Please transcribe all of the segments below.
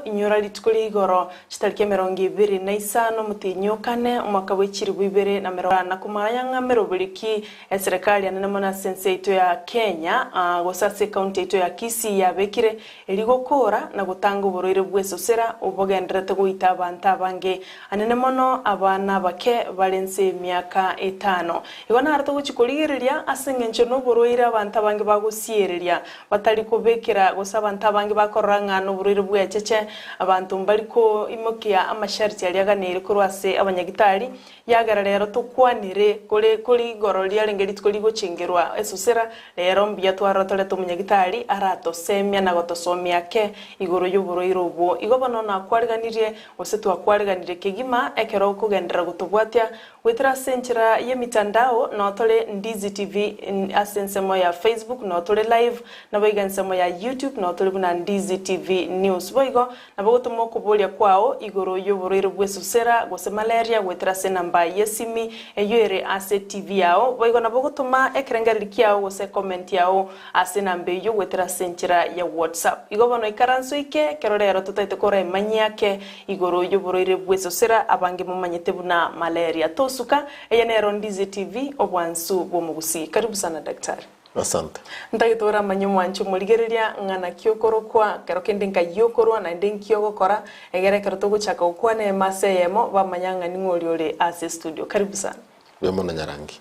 Inyora rituko ria igoro chitariki 25 omotienyi o kane omwaka bwe chilifu ibere na merongo na komanya ng'a meroberi ki eserekari anene mono ase ense yaito ya Kenya gose ase ekaunti yaito ya Kisii yabekire erio gokoora na gotanga oborwaire bw'esosera obogendererete goita abanto abange anene mono abana abake bare nse y'emiaka etano. Igo naro togochia korigereria ase engencho noborwaire abanto abange bagosiereria Batari kobekera gose abanto abange bakorora ng'a noborwaire bw'echeche, abanto mbari koimokia amasharti aria aganeire korwa ase abanyagitari, yagera rero tokwanire kore kori igoro riarenge rituko rigochengerwa esusera, rero mbuya twarora torete omonyagitari aratosemia na gotosomia ake igoro y'oborwaire obwo. Igo bono nakwariganirie gose twakwariganirie kegima ekero okogenderera gotobwatia Goetera ase enchera y'emitandao noo tore Ndizi TV ase ensemo ya Facebook noo tore live, naboigo ensemo ya YouTube noo tore buna Ndizi TV News. Boigo nabo gotoma okoboria kwao igoro y'oborwaire bw'esusera gose malaria goetera ase enamba y'esimi eyio ere ase TV yao. Boigo nabo gotoma ekerengererio kiao gose ecomment yao ase enamba eyio goetera ase enchera ya WhatsApp. Igo bono ikaranso ike ekero rero totaete koremanyia ake Igoro y'oborwaire bw'esosera abange momanyete buna malaria. Tosuka, eye nero Ndizi TV, obwansu bw'omogusii. Karibu sana daktari. Asante. Ntagete oramanye omwancho omorigereria ng'a naki okorokwa, kero kende nkai okorwa naende nki ogokora, egere ekero togochaka gokwana emo ase eyemo bamanya ng'a ning'o oria ore ase estudio. Karibu sana. Mbuya mono Nyarangi.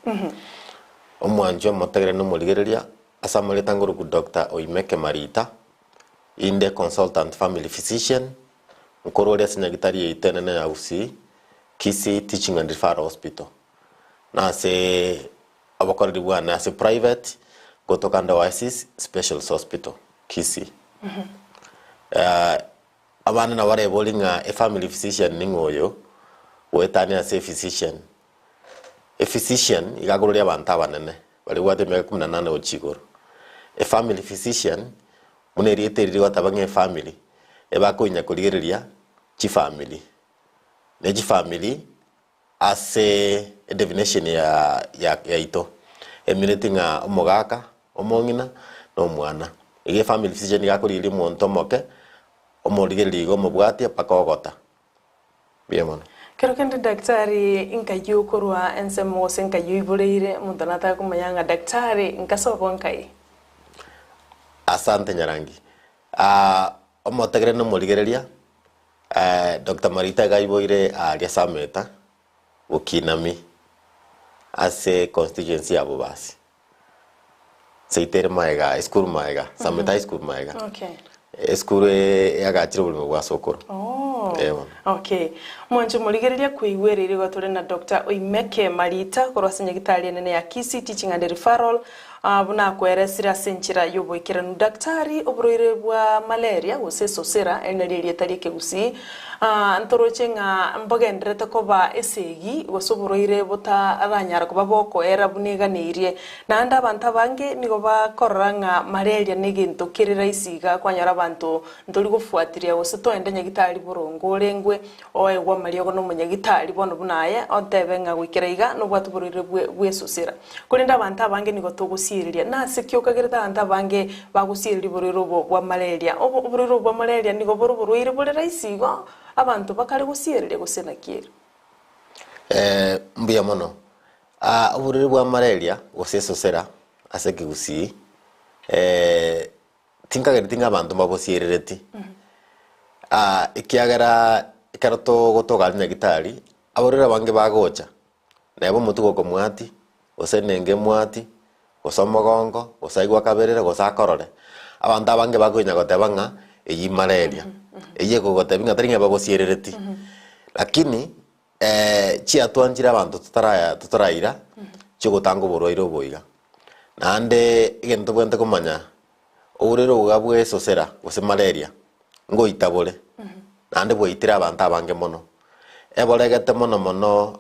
Omwancho omotegereri na omorigereria, ase amarieta ngorokwa Doctor Oimeke Marita, inde consultant family physician, Nkorwa ase nyagitari yaito enene ya Gusii, Kisii Teaching and Referral Hospital, na ase obokoreri bwane ase private, ngotoka nde Oasis Specialist Hospital, Kisii. Abande nabo barebori ng'a efamily physician ning'o oyo, goetania ase ephysician. Ephysician iga akoruria abanto abanene, baria babwate emiaka kumi na nane gochia igoro. Efamily physician, Buna erieta eri rigoteba ng'a efamiri, ebakoinya korigereria chifamiri. Ne chifamiri ase edefinition ya ya yaito, emineti ng'a omogaka, omong'ina, na omwana. Iga efamiri physician nigo akorigereria omonto omoke, omorigereria iga omobwatia mpaka ogota. Mbuya mono. Kero kende daktari nkai okorwa ensemo gose nkai oiboreire, omonto nataka komanya ng'a daktari nkasobo nkai? Asante Nyarangi. Ah, omotegereri na omorigereria, eh, Doctor Marita iga aiboire aaria Sameta, Bokinami, ase constituency ya Bobasi. Seito ere maega, esukuru maega, Sameta High School maega. Okay. Esukuru eye eagachire oborimo bwa sokoro. Oh. Eh bono. Okay. Mwanche morigereria koigwera igo tore na Doctor Oimeke Marita korwa ase nyagitari enene ya Kisii Teaching and Referral ah, buna akoeresire ase enchera y'oboikeranu. Daktari, oborwaire bwa malaria gose esosera eri nario erieta ri'ekegusii ah, ntoroche ng'a mbogendererete koba esegi gose oborwaire botaranyara koba bokoera buna eganeirie. Naende abanto abange nigo bakorora ng'a malaria negento kere rahisi iga kwanyora abanto ntori gofuatiria gose toende nyagitari boronge orengwe oegwe amariogo nomonyagitari bono buna aye otebe ng'a goikera iga nobwate oborwaire bwe bw'esosera. Korende abanto abange nigo togosiereria. Nase ki okagerete abanto abange bagosiereria oborwaire obo bwa malaria? Obo oborwaire obo bwa malaria nigo bore oborwaire bore rahisi igo abanto bakare gosiereria gose naki ere? Mbuya mono. Oborwaire bwa malaria gose esosera ase ekegusii, tinkagereti ng'a abanto mbabosierereti, ekiagera ekero togotoka aria nyagitari, abarwaire abange bagocha, neba omotwe gokomwati, gose enengo emwati, gose omogongo, gose aigwe akaberere, gose akorore, abanto abange bakonya goteba ng'a eyio malaria, eyio ekogotebia ng'a tari ng'a babosierereti, lakini chiatwanchire abanto totaraya totaraira chiogotanga oborwaire obo iga. Naende egento tobwenerete komanya, oborwaire obo iga bwa esosera gose malaria, ngoita bore, naende bwaitire abanto abange mono. Eboregete mono mono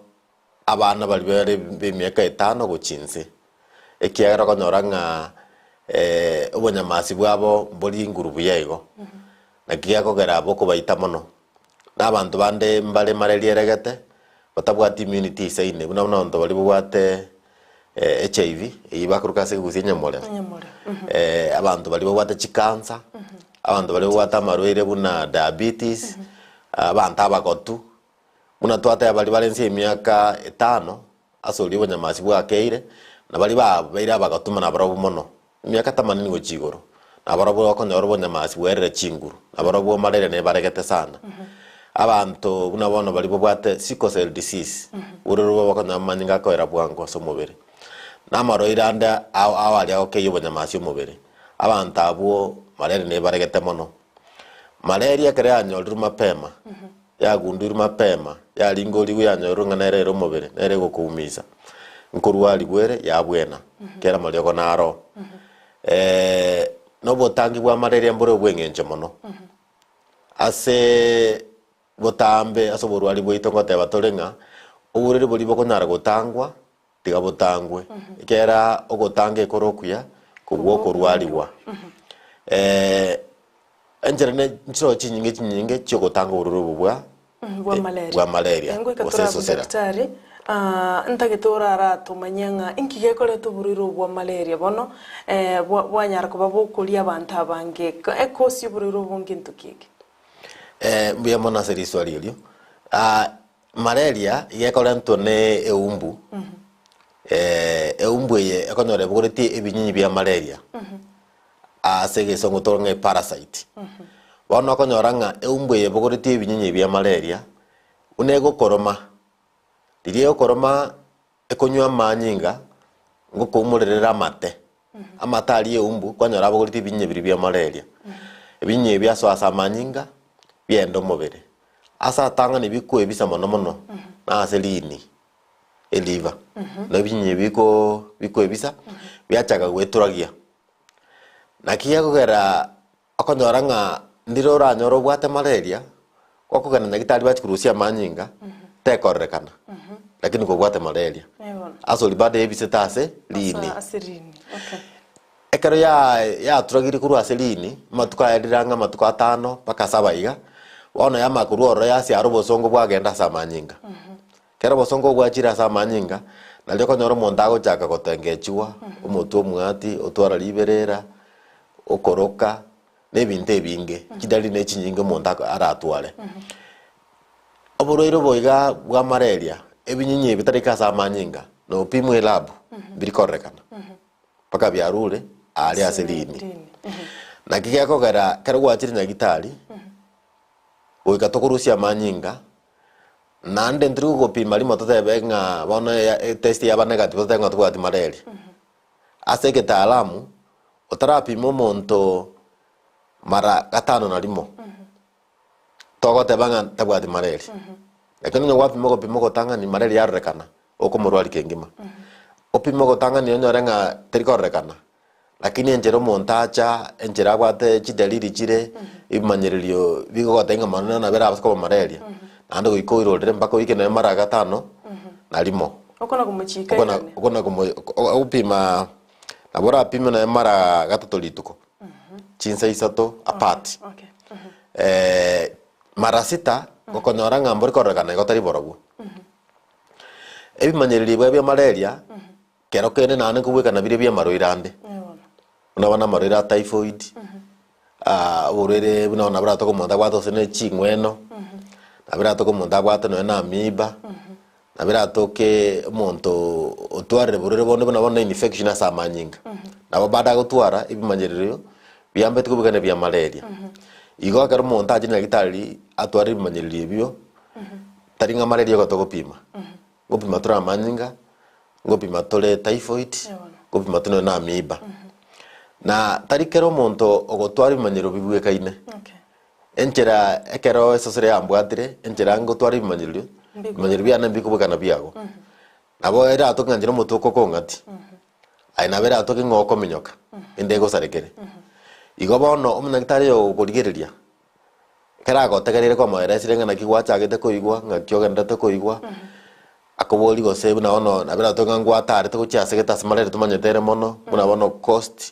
abana baria bare ba emiaka etano gochia inse, ekiagera okonyora ng'a obonyamasi bwabo mbori nguru buya igo, naki gekogera bokobaita mono. Na abanto bande mbare malaria eregete, batabwati immunity eisaine, buna buna abanto baria babwate HIV, eyio bakoruka ase ekegusii enyamorero, Enyamorero, abanto baria babwate chicancer. Abanto baria babwate amarwaire buna diabetes, abanto abagotu, buna twateba baria bare nse emiaka etano, ase oria obonyamasi bwakeire, na baria babeire abagotu mana barobwo mono, emiaka themanini gochia igoro, nabarobwo okonyora obonyamasi bwerire chinguru, nabarobwo malaria nebaregete sana. Abanto buna bono baria babwate sickle cell disease, bororo bakonyora amanyinga akoera bwango ase omobere, na amarwaire ande ao ao aria agokeyia obonyamasi omobere. Abanto abwo malaria nebaregete mono. Malaria ekero yanyorirwe mapema, yagunduirwe mapema, yaringorigwe yanyorirwe ng'a nere ere omobere, nere egokoumisa, nkorwarigwa ere yabwena, kera amariogo naro. Na obotangi bwa malaria mbore obweng'encho mono, ase botambe ase oborwari bwaito ngoteba tore ng'a, oborwaire boria bokonyara gotangwa. Tiga botangwe, ekiagera ogotanga ekore okuya kobua okorwarigwa. Enchera ne nchiroo chinyinge chinyinge chi'ogotanga oborwaire obo bwa Bwa malaria. bwa malaria Eh, ngoika gose tore abwo esosera. daktari, ah, ntagete oraratomanye ng'a inki gekoreta oborwaire obo bwa malaria bono eh, bwa bwanyara koba bokoria abanto abange, Eko- ekosi y'oborwaire obo ngento ki eke? Mbuya mono ase riswali erio. Ah, Malaria iga ekorentwa ne eumbu, eumbu eye ekonyora ebogoretie ebinyinyi bia malaria ase egesongo tore ng'a eparasite. Bono okonyora ng'a eumbu eye ebogoretie ebinyinyi bia malaria, buna egokoroma, riria egokoroma ekonywa amanyinga, ngokoumorerere amate, amate aria eumbu kwanyora abogoretie ebinyinyi biria bia malaria. Ebinyinyi ebi biasoa ase amanyinga, biaenda omobere. Ase atang'ani bikoebisa mono mono nase riini, eliver, na ebinyinyi ebi biko bikoebisa biachaka gweturagia. Naki gekogera okonyora ng'a ndire oranyore obwate malaria, gokogenda nyagetari bachia korusia amanyinga, tekororekana, lakini kobwate malaria. Ase oria bado ebisete ase riini. Ase riini, okay. Ekero yaturagirie korwa ase riini, amatuko aya rire ang'e amatuko atano mpaka saba iga, bono yamanya korwa ororo yasiara obosongo bwagenda ase amanyinga. Ekero obosongo obwo bwachire ase amanyinga, nario okonyora omonto agochaka gotengechigwa, omotwe omwati, otwara riberera, okoroka, na ebinto ebinge, chidalili ne chinyinge omonto aratware. Oborwaire obo iga bwa malaria, ebinyinyi ebi bitaraika ase amanyinga, na opimwe elab, mbiri kororekana. Mpaka biarure aaria ase riini. Naki gekogera ekero gwachire nyagitari, goika tokorusia amanyinga, naende ntori gogopima rimo totebe ng'a bono eya etest yaba negative totebe ng'a tobwati malaria. Ase egetaalamu, otarapima omonto mara gatano na rimo, togoteba ng'a tabwati malaria. Lakini onye gwapima ogopima ogotang'ani malaria yarorekana, okomorwaria kengima. Opime ogotang'ani onyore ng'a teri kororekana, lakini enchera omonto acha, enchera abwate chidalili chire, ebimanyererio bigogotebia ng'a mono nabo erabase koba malaria, naende goika oirorere mpaka oike nonya mara gatano na rimo. Okona komochika Okona airane. okona komo ogopima nabo orapime nonya mara gatato rituko, chinsa isato apart. Okay. Mara sita, gokonyora ng'a mbori kororekana igo tari borobwo. Ebimanyererio bia bia malaria, kero kende naende nkobwekana biria bia amarwaire ande. Buna bono amarwaire a typhoid, oborwaire buna bono boratoke omonto abwate gose ne ching'weno, nabo eratoke omonto abwate nonya na amoeba, nabo eratoke omonto otwarire borwaire bonde buna bono infection ase amanyinga. Nabo bado agotwara ebimanyererio biambete kobwekana bia malaria. Igo ekero omonto achire nyagetari atware ebimanyererio ebio, Tari ng'a malaria igo togopima, ngopima tore amanyinga, ngopima tore typhoid, ngopima tore na amoeba. Na tari kera omonto ogotwara ebimanyero bibwekaine. Okay. Enchera ekero esosera yambwatire, enchera ngotwara ebimanyererio, ebimanyerero biane mbikobwekana biago. Nabo eratoke ng'a inche nomotwe okokong'ati, aye nabo eratoke ng'a okominyoka, ende egosarekere. Igo bono omonyagitari oyo ogokorigereria, Ekero agotegereire kwamoeresire ng'a naki gwachagete koigwa, ng'aki ogenderete koigwa, akoborie gose buna bono nabo eratoke ng'a ngwatarete gochia ase gete ase malaria tomanyete ere mono, buna bono coast,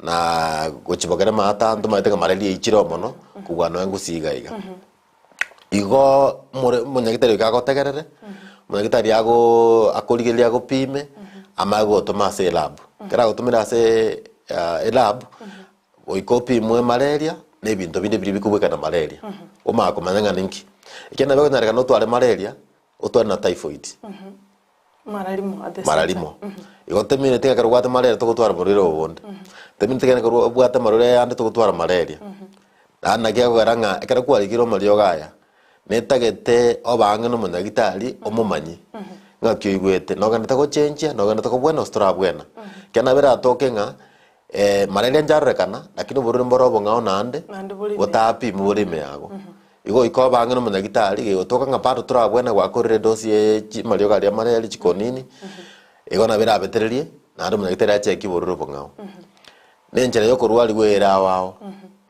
na gochia bogere maata ntomanyete ng'a malaria eichire oo mono, kobua nonya gusii iga iga. Igo omore omonyagitari goika agotegerere, omonyagitari agoo akorigereria agopime, amanye gogotoma ase elab. Ekero agotomire ase elab, goika opimwe malaria. na ebinto binde biria bikobwekana malaria, omanye komanya ng'a ninki. Ekiagera nabo ekonyarekana otware malaria, otware na typhoid. Mara rimo at the same Mara time. rimo. Igo temineti ng'a ekero obwate malaria togotwara borwaire obo bonde. Temineti ng'a ekero obwate amarwaire ayande togotwara malaria. Naende naki ekogera ng'a ekero kwarikire amariogo aya, netagete obe ang'e na omonyagitari omomanyie, ng'aki oigwete, nogenderete gochenchia, nogenderete kobwena gose torabwena. Ekero nabo eratoke ng'a malaria ncharorekana, lakini oborwaire mbore obong'ao naende, Naende bore ime. botapimwa bore ime yago. Igo goika obe ang'e na omonyagitari, gegotoka ng'a bado torabwena gwakorire edosi ye chi mariogo aria amalaria chikonini, igo nabo erabetererie, naende omonyagitari acheki oborwaire obong'ao. Na enchera ya okorwariwa ere ao ao,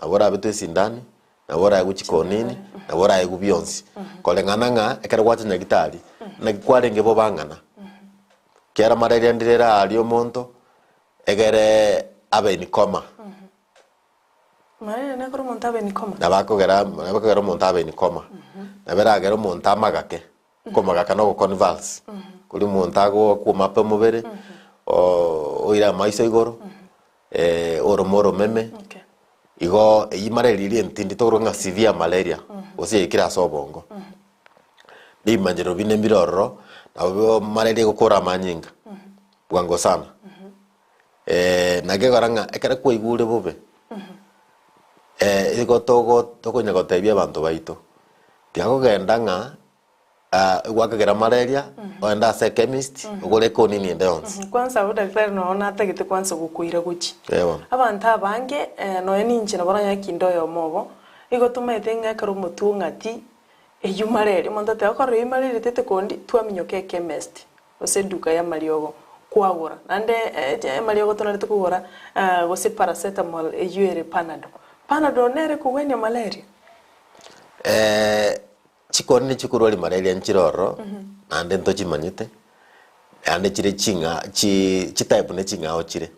nabo orabetwe esindani, nabo oraegwe chikonini, nabo oraegwe bionsi, koreng'ana ng'a ekero gwacha nyagitari, naki kwarenge bobe ang'ana. Kera malaria ndire eraria omonto, egere abe in coma. Malaria nekore omonto abe in coma? Nabo akogera nabo ekogera omonto abe in coma. Nabo eragere omonto amagake, okomagaka na ogoconvulse, koria omonto ago akwoma pi omobere, oire amaiso igoro, orome oromeme, Okay. igo eyio malaria eria entindi tokoroka ng'a severe malaria, gose yaikire ase obongo. Ebimanyero binde mbire ororo, nabo malaria egokora amanyinga, bwango sana. Naki ekora ng'a ekero kwaigure bobe, igo togo tokonya gotebia abanto baito, tiakogenda ng'a gwakagera malaria, ogende ase echemist, ogore ekonini ende yonsi. Kwanza abwo daktari nonya natagete kwanza gokoira gochia. Eh bono. Abanto abange nonya ninche nabo nonya kinde oyomo obo, igo tomaete ng'a ekero omotwe ong'ati, eywo malaria, omonto oteba okorora eywo malaria tete kondi, twaminyoka echemist. Gose eduka y'amariogo kwagora naende amariogo tonarete kogora gose paracetamol eyio ere panado. Panado nere kogwenia malaria? Chikoni ne chikorwari malaria nchire ororo naende ntochimanyete naende chire ching'a chi chitype ne ching'ao chire.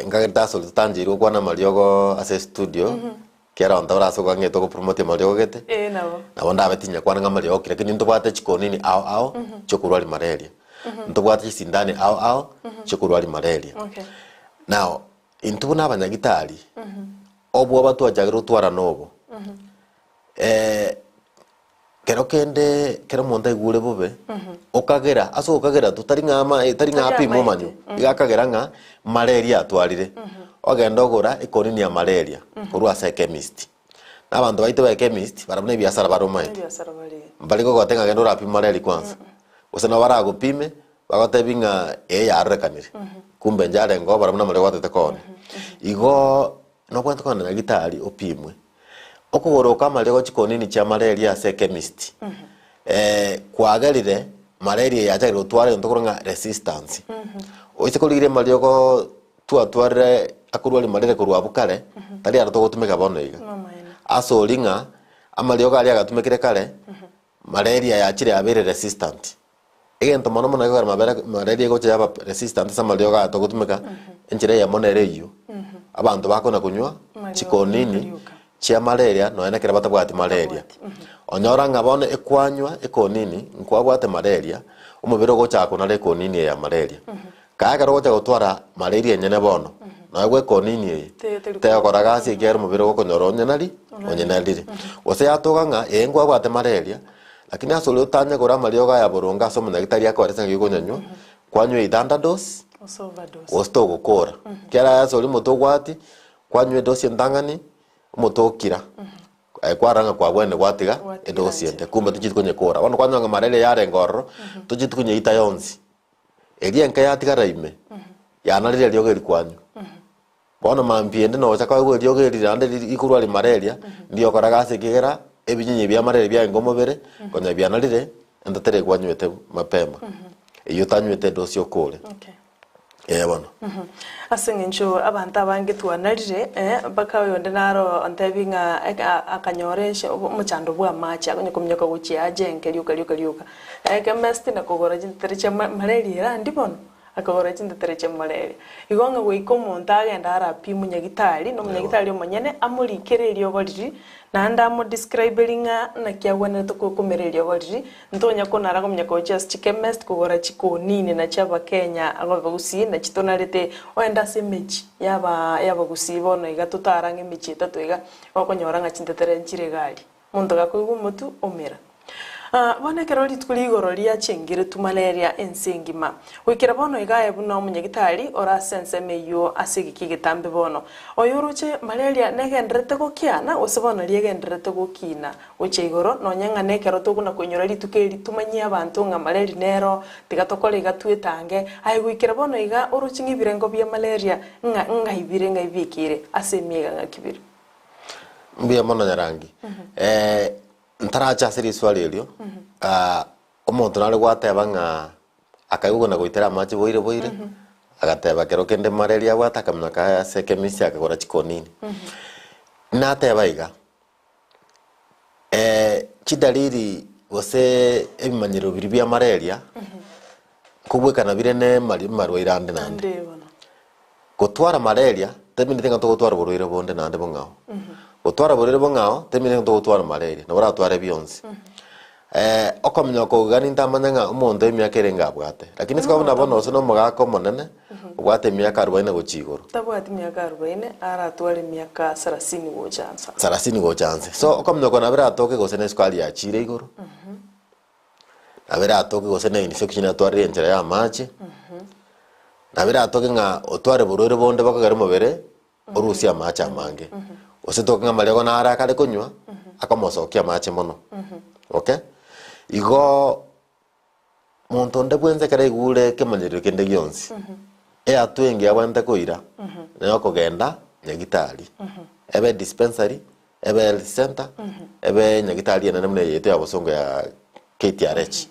Nkagerete ase oria totancheiri gokwana amariogo ase estudio. Kera onto ore ase okang'ete ogopromotia mariogo gete, Ee, nabo. nabo ndabe tinyakwana ng'a mariogo ki, lakini ntobwate chikonini ao ao chiokorwaria malaria. Ntobwate chisindani ao ao chiokorwaria malaria. Okay. Now, intwe buna abanyagitari, obwoba twachakire gotwara nobo, Kero kende kero omonto aigure bobe, okagera ase ogokagera tu tari ng'a ama tari ng'a Tari apime omanyo, amaete. iga akagera ng'a malaria atwarire. Ogenda ogora ekonini ya malaria korwa ase echemist. Na abanto baito ba echemist barabwo na ebiasara baromaete. Ebiasara bare. Mbari kogotebia ng'a genda orapime malaria kwanza. Gose nabo baragopime, bagotebie ng'a ee yarorekanire, kumbe njarenge oo barabwo namare gwatete koonia. Igoo nobwate kogenda nyagitari opimwe. Okogoro oko amariogo chikonini chia malaria ase echemist, kwagerire malaria yachakire gotwara egento korwa ng'a resistance. Oise korigereria amariogo twatwarire akorwaria malaria korwa abwo kare, tari aro togotumeka bono iga. Ase oria ng'a amariogo aria agatumekire kare, malaria yachire yabeire resistant. Egento mono mono gekogera mabere malaria egocha yaba resistant ase amariogo aya togotumeka, enchera eyemo nere eyio, abanto bakona konywa Amariogo chikonini rioka. chia malaria nonya na ekero batabwati malaria. Onyora ng'a bono ekwanywa ekonini, nkwabwate malaria, omobere ogochaka konara ekonini eye ya malaria. Kae ekero ogocha gotwara malaria enyene bono, nonya gwa ekonini eye, Te- teri tegokora gasi ekiagera omobere ogokonyora onyenari onyenarire. Gose yatoka ng'a ee nkwabwate malaria, Lakini ase oria otanyegore amariogo aya boronge ase omonyagitari akoerese ng'a gikonyanywa, kwanywa either underdose, Gose overdose. gose togokora. Ekiagera ase oria omote ogwati, kwanywa edosi entang'ani, omote okira, aye kwarora ng'a kwabwenire gwatiga Gwatiga edosi inche. ende, kumbe tochieti konyekora. Bono kwanyora ng'a malaria yarenge ororo, tochieti konyeita yonsi. Eria enke yatigara ime, yanarire eriogo eri kwanywa. Bono mambia ende nocha koegwa eriogo eri naende rikorwa rimara eria, ndiokora gasi ekiagera ebinyinyi bia malaria biaenge omobere, konya bianarire, ento teri kwanywete mapema. Eyio otanywete edosi okore. Okay. Ee bono. Ase eng'encho abanto abange twanarire, mpaka oyonde naro ontebi ng'a eka akanyora ense omochando bw'amache akonya kominyoka gochia aje enke rioka rioka rioka. Ekemesti na kogora chintere chia malaria ere andi bono. Akagora chintetere chi'omoreri. Igo ng'a goika omonto agende arapimwe nyagitari, na omonyagitari omonyene amorikere eriogo riria, naende amodescriberi ng'a naki agwenerete komera eriogo riria, ntonya konara komanya gochia ase chichemist kogora chikonini nachi abakenya abagusii nachi tonarete oende ase emechie yaba yabagusii bono iga totara ng'a emechie etato iga, okonyora ng'a chintetere nchire iga aria. Monto gakoigwa omotwe omera. Bono ekero rituko rigoro riachengeretwe malaria ense engima. Goikera bono iga aye buna omonyagitari ore ase ensemo eyio ase egeka egetambe bono. Oyo oroche malaria negendererete gokiana gose bono riegendererete gokina gochia igoro nonya ng'a nekero tokona koinyora rituko eri tumanyie abanto ng'a malaria nero tiga tokore iga twetange. Aye goikera bono iga oroche ng'a ebirengo bia malaria ng'a ng'ai bire ng'ai biekire ase emiega ng'aki bire. Mbuya mono Nyarangi. Ntarache ase riswali erio, omonto nare gwateba ng'a akaigwa na goitera amache boire boire, agateba kero kende malaria abwate akamanya ase echemist akagora chikonini. Nateba iga, chidalili gose ebimanyero biria bia malaria, nkobwekana bire na emari amarwaire ande naende. Gotwara malaria temineti ng'a togotwara oborwaire bonde naende bong'ao. Gotwara oborwaire bong'ao temineti ng'a togotwara malaria, nabo oratware bionsi. Okominyoka iga nintamanya ng'a omonto emiaka erenge abwate, lakini ase buna bono gose na omogaka omonene, obwate emiaka arubaini gochia igoro. Tabwati miaka arubaini, aratware emiaka sarasini gocha nse. Sarasini gocha nse. So okominyoka nabo eratoke gose na esukari yachiire igoro, Nabo eratoke gose na infection atwarire enchera ya amache, nabo eratoke ng'a otware borwaire bonde bokogera omobere orusie amache amange, gose toke ng'a amariogo naro akare konywa, akomosokia amache mono, okay. Igoo, monto onde bwensi ekero aigure ekemanyererio kende gionsi, ehatua engiya abwenerete koira, nere okogenda nyagitari, ebe dispensary, Ebe health center, ebe nyagitari enene buna eye yaito ya bosongo ya KTRH.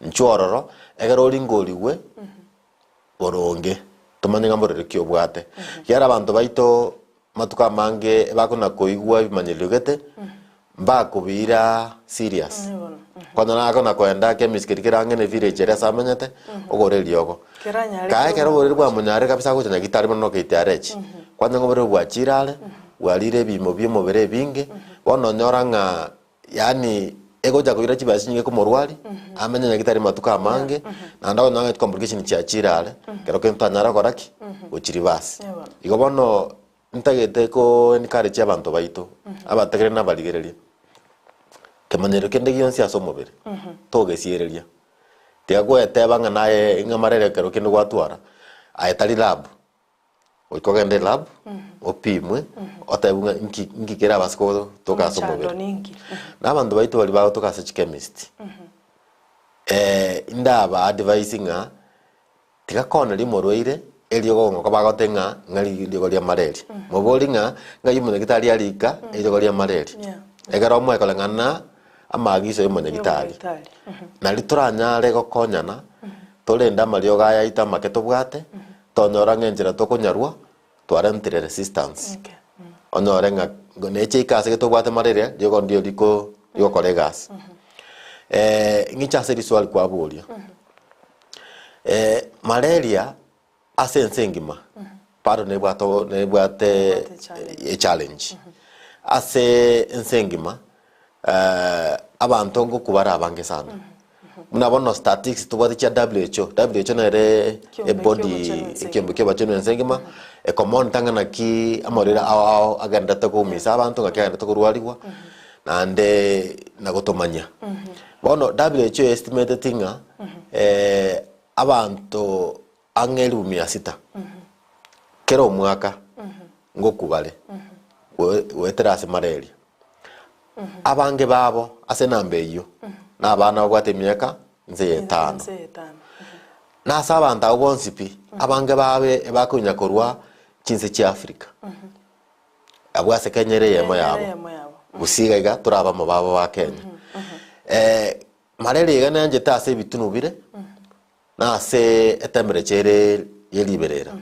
Inchuo ororo, ekero oringorigwe boronge, tomanye ng'a mbororo ki obwate. Ekiagera abanto baito amatuko amange ebakona koigwa ebimanyererio gete, mbakobiira serious. Okonyora akona koenda chemist keria kere ang'e na evillage ere ase amenyete, ogore eriogo. Keranyare Kae ekero oborwaire korwa bwamonyarire kabisa agocha nyagitari bono KTRH, kwanyora ng'a oborwaire bwachire are, bwarire ebiimo bi'omobere ebinge, bono onyora ng'a yaani egocha koira chibesa chinyinge komorwari, amenye nyagitari matuko amange, naende okonyora ng'a chicomplication chiachire are, kero kende tanyara gokora ki? Gochirivasi. Igo bono, ntagete ko encourage abanto baito, abategereri na abarigereria, kemanyerero kende gionsi ase omobere, togesiereria. Tiga gweteba ng'a naye ng'a amarere ekero kende gwatwara, aye tari lab. Goika ogende elab, opimwe, otebwe ng'a inki inki kerabase gotoka ase Omochando omobere. ninki? Na abanto baito baria bagotoka ase chichemist, indaba advise ng'a tiga kooneria omorwaire eriogo ng'oko bagote ng'a ng'a riogo ria malaria. Mobori ng'a ng'ai omonyagitari arika eriogo ria malaria. Yeah. Ekero omoe koreng'ana na amaagiso ya omonyagitari. Omonyagitari. Nari toranyare gokonyana, torende amariogo aya aito amake tobwate, Tonyora ng'a enchera tokonyarwa twarentire resistance. Okay. Onyore ng'a neche ika ase tobwate malaria riogo ndio riko rigokora egasi. Ng'iche ase riswali kwaboria. Malaria ase ense engima bado nebwate o nebwate Nebwate echallenge. echallenge. Ase ense engima abanto ngokwa bare abange sana. Buna bono statistics tobwate chia WHO, WHO nere Ekiombe ebody ki'obochenu ense ekiombe engima. ki'obochenu ense engima, ekomonitor ng'a naki amarwaire ao ao agenderete koumisa abanto, ng'aki agenderete korwarigwa, naende na gotomanyia. Bono WHO estimateti ng'a abanto ang'e elifu mia sita kera omwaka ngokwa bare goetera ase malaria. Abange babo ase enamba eyio na abana babwate emiaka inse ya etano. Inse ya etano. Na ase abanto abwo bonsi pi, abange babo ebakonya korwa chinse chia Africa. Abwo ase Kenya ere eyemo Kenya ere yabo. eyemo yabo. Gusii iga iga tore abamo babo ba Kenya. Malaria iga nenchete ase ebitunu bire, na ase etemperature ere ye riberera.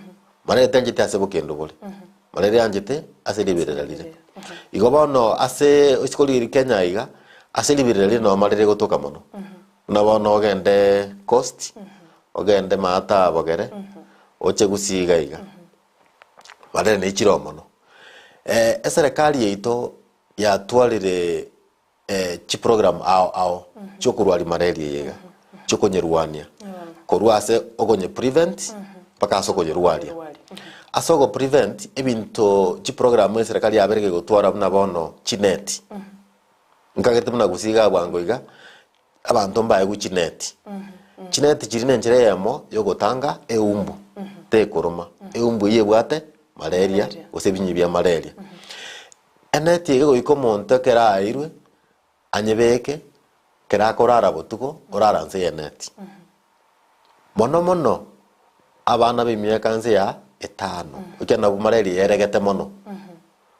Malaria tencheti ase bokendu bore, malaria yanchete ase riberera rire. Igo bono ase isiko riria Kenya iga, ase riberera rire noo malaria egotoka mono. Buna bono ogende coast, ogende maata bogere, oche gusii iga iga. Malaria neichire oo mono. Eserekari yaito yatwarire chiprogram ao ao chiokorwaria malaria eye iga, chiokonyerwania, korwa ase okonye prevent mpaka ase okonyerwaria. Ase ogo prevent, ebinto chiprogram eserekari yabere gegotwara buna bono chineti, nkagete buna gusii iga bwango iga, abanto mbaegwe chineti. Chineti chiria na enchera eyemo yogotanga eumbu tekoroma, eumbu eyio ebwate malaria gose ebinyi bia malaria. Eneti eye goika omonto ekero aeirwe, anyebeke, ekero akorara botuko, orara nse y'eneti. Mono mono, abana b'emiaka nse ya etano, ekiagera nabwo malaria eregete mono.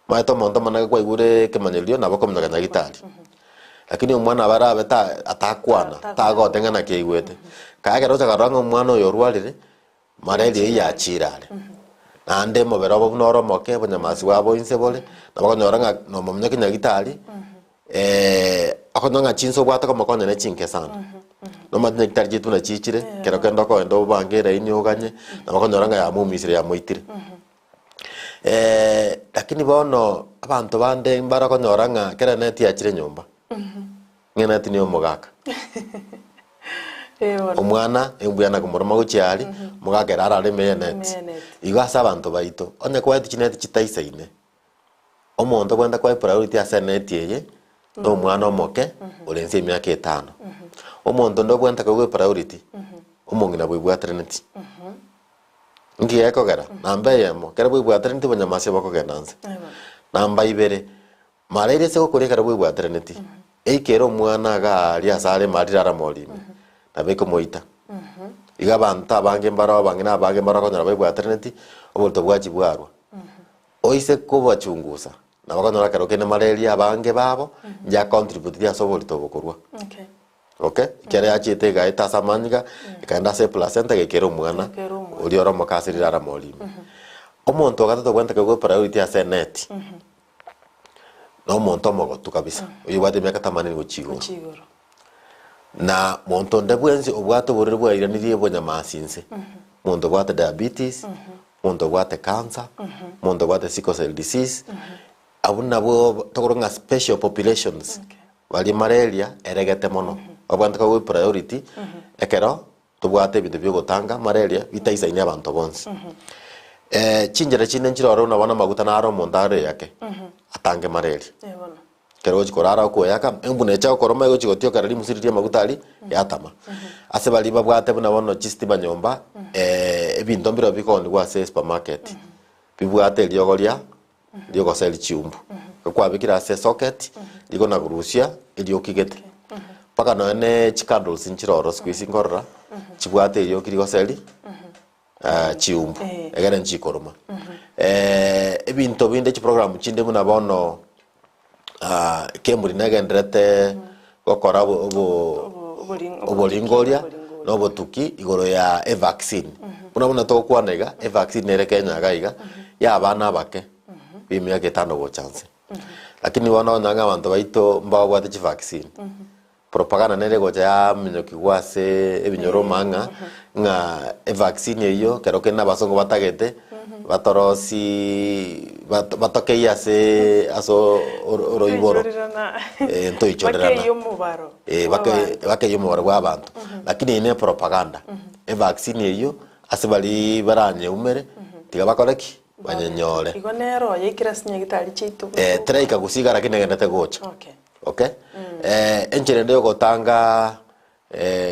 Omanyete omonto omonene kwaigure ekemanyererio nabo okominyoka nyagitari. Lakini omwana nabo arabe ta atakwana, tagote ng'a naki aigwete. Kaya ekero ogocha korora ng'a omwana oyo orwarire, Malaria eyio yachire are, naende omobere obo buna ore omoke, obonyamasi bwabo inse bore, nabo okonyora ng'a nomominyoki nyagitari, okonyora ng'a chinsa obwate komokonya ne chinke sana. Nomanyete nyagitari chiaito buna chiichire, kero kende okogenda obange eraini oganye, nabo okonyora ng'a yamoumisire yamoitire. Lakini bono, abanto bande mbare okonyora ng'a kera neti yachire nyomba, ng'a eneti niyo omogaka. Omwana embuya na komoroma gochia aria, omogaka ere arare ime y'eneti. Ime y'eneti. Igo ase abanto baito, onye kwaeti chineti chitaisaine, omonto obwenerete koa epriority ase eneti eye, na omwana omoke ore nse emiaka etano. Omonto onde obwenerete koegwa epriority, omong'ina bwebwateraneti. Nki gekogera? Namba eyemo, ekero bwebwateraneti obonyamasi bokogenda nse. Namba ibere, Mara eria ase gokoria ekero bwebwateraneti, eike ere omwana iga aria ase are mara riramori ime, nabo ekomoita. Iga abanto abange mbaro abang'ina abange mbaro okonyora bebwateraneti, oborito bwachia bwarwa. Oise kobachungusa, nabo okonyora ekero kende malaria abange babo, nja contributeti ase oborito obo korwa. Okay. Okay, ekero yachiete egaeta ase amanyinga, ekaenda ase eplacenta egaikera omwana, Egaikera omwana. oria ore omoke ase riramori ime. Omonto ogatato obwenerete koegwa epriority ase eneti, na omonto omogotu kabisa, oyio obwate emiaka themanini gochia igoro. Gochia igoro. Na monto onde bwensi obwate oborwaire bwairanirie obonyamasi inse, omonto obwate diabetes, omonto obwate cancer, omonto obwate sickle cell disease, abwo nabwo tokoroka ng'a special populations, Okay. baria malaria eregete mono, babwate koegwa epriority ekero Tobwate ebinto bi'ogotanga malaria bitaisaini abanto bonsi. Chinchera chinde nchire ororo buna bono amaguta naro omonto areyake atange malaria. Eh, bono. Ekero ogochi korara okoyaka, embuna echa gokoroma egochi gotiokera rimusu riria amaguta aria yatama. Ase baria babwate buna bono chistima nyomba, ebinto mbirobio bikoonigwa ase supermarket, bibwate eriogo ria riogoseri chiumbu. Kwabekire ase esocket, rigo na korusia erioki gete. Mpaka nonya ne chicandles nchire ororo siku hizi nkorora, chibwate erioki rigoseri chiumbu, Eh. egere nchikoroma. Ebinto binde chiprogram chinde buna bono Kemuri negenderete gokora obo obo Oboring- oboringoria oboringoria. na obotuki igoro ya evaccine. Buna buna togokwana iga, evaccine nere Kenya iga iga, ya abana abake ba emiaka etano gocha nse. Lakini bono onye ng'a abanto baito mbabwate chivaccine, propaganda nere egocha yaminyokigwa ase ebinyoro omang'a ng'a evaccine eyio ekero kende abasongo batagete batorosiiii bat batokeyie aseee ase oro oroiboro Ntoichorerana. Eh, ntoichorerana. Bakeyie omobaro Eh, bwa bake abanto. bakeyie omobaro bwa abanto. Lakini eye ne propaganda, evaccine eyio ase baria baranyeumere, tiga bakore ki? Banyenyore. Igo nero yaikire ase nyagitari chiaito Eh, gose teraika gusii iga lakini negenderete gocha. Okay. Okay? Enchera ende yogotanga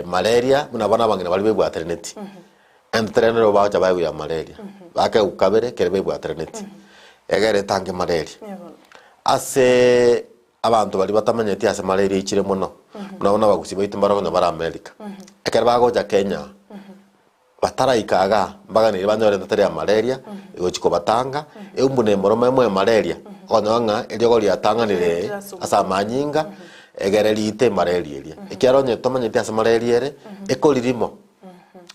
malaria, buna bono abang'ina baria bebwateraneti, ento teri nero bagocha baegwa ya malaria, bakegwa kabere ekero bebwateraneti, egere etange malaria. Eeh bono. Aseee abanto baria batamanyeti ase malaria eichire mono, buna bono abagusii baito mbare konya bare America, ekero bagocha Kenya, Bataraika igaa, mbaganire banyore entatari ya malaria egochia kobatanga, eumbu na emoroma emo ya malaria, okonyora ng'a eriogo riatang'anire ase amanyinga, egere riite emalaria eria. Ekiagera onye tomanyeti ase malaria ere, ekoririmo,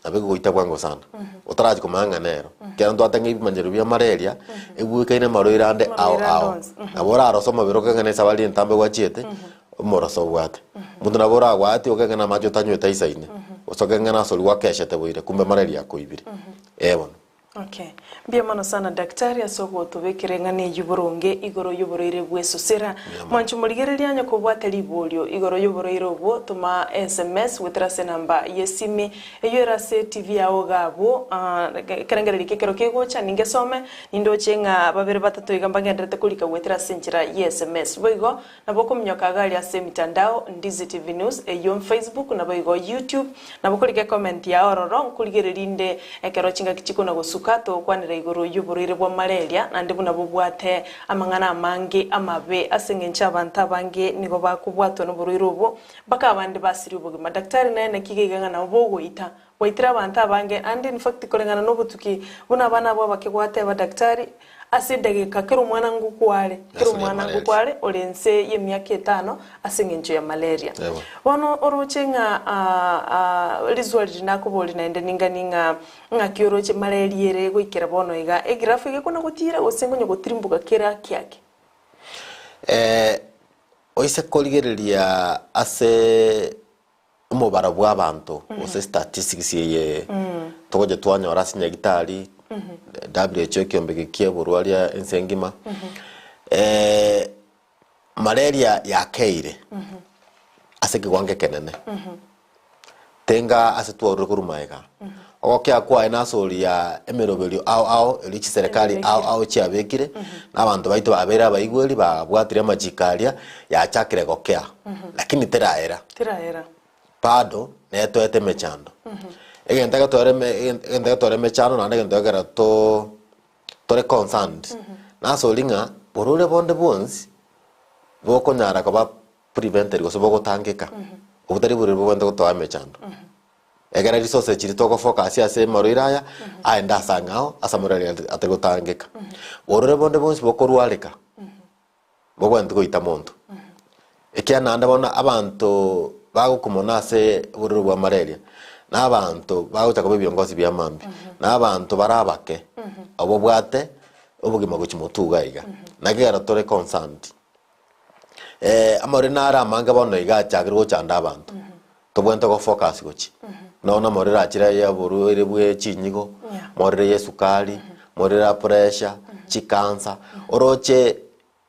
nabo egogoita bwango sana, otarachia komanya ng'a nero. Ekiagera ntwate ng'a ebimanyero bia malaria, ebwekaine amarwaire ande ao Amarwaire ande ao. onsi. Nabo orarose omobere okenge na esabari entambe gwachiete, omoroso obwate. Omonto nabo oragwatie okenge na amache otanywete aisaine. Gose okeng'ana ase oria gwakeshete boire, kumbe malaria akoibire. Ee bono. Okay. Mbuya mono sana daktari ase ogotobekera eng'ana eyio boronge igoro y'oborwaire bw'esosera. Mwanchi morigereria onye kobwate riborio igoro y'oborwaire obwo toma sms goetera ase enamba y'esimi eyio ere ase TV yao iga abwo ekerengererio eke ekero kegocha ningesome nindoche ng'a babere batato iga mbagenderete korika goetera ase enchera y'SMS. Boigo Nabo okominyoka iga aria ase emitandao, Ndizi TV News, eyio Facebook, naboigo YouTube. Nabo korika ecomment yao ororo, nkorigereria rinde ekero chingaki chikona gosuka, togokwanera igoro y'oborwaire bwa malaria, naende buna bobwate amang'ana amange amabe ase eng'encho abanto abange nigo bakobwatwa noborwaire obwo, mpaka abande basiria obogima. Daktari naye naki iga iga ng'a nabo bogoita, bwaitire abanto abange, naende in fact koreng'ana nobotuki buna abana abwo abake gwateba daktari, Ase edageka kera omwana ngokware, kera Ase ya omwana malaria. ngokware ore ense y'emiaka etano ase engencho ya malaria. Ewa. Bono oroche ng'a ah, ah, riswali riria nakoboria naende ningani ng'a ng'aki oroche malaria ere goikera bono iga, egraph iga ekona gotiira gose nkonya gotirimboka kere ake ake? Eh, oise korigereria ase omobaro bw'abanto gose statistics eye togocha twanyora ase nyagitari WHO ekiombe eke kia oborwaria ense engima malaria yakeire ase ekewango ekenene tenga ase twarure korwa magega ogokea kwaye nase oria emeroberio ao ao erio chiserekari ao ao chiabekire na abanto baito babeire abaigweri babwatire amachiko aria yachakire gokea lakini teraera. Teraera. Bado netoete emechando. Egento egetware eme egento egetware emechando naende egento ekero to tore concerned nase oria ng'a borwaire bonde bwonsi bokonyara koba prevented gose bogotangeka obotari borwaire bobwenerete gotoa emechando. Ekero resources chiria togofocus ase amarwaire aya, aende ase ang'ao ase amarwaire aria atari gotangeka. Borwaire bonde bwonsi bokorwareka, bobwenereti goita monto. Ekiagera naende bono abanto bagokumana ase oborwaire bwa malaria, na abanto bagocha koba ebiongozi bia mambia, na abanto bare abake, obobwate obogima gochia motwe iga iga. Naki ekero tore concerned, amarwaire naro amange bono iga achakire gochanda abanto. Tobwenerete go focus gochia nonya amorero achire ya oborwaire bwe chinyigo, morero ya esukari, morero ya pressure, chicancer, oroche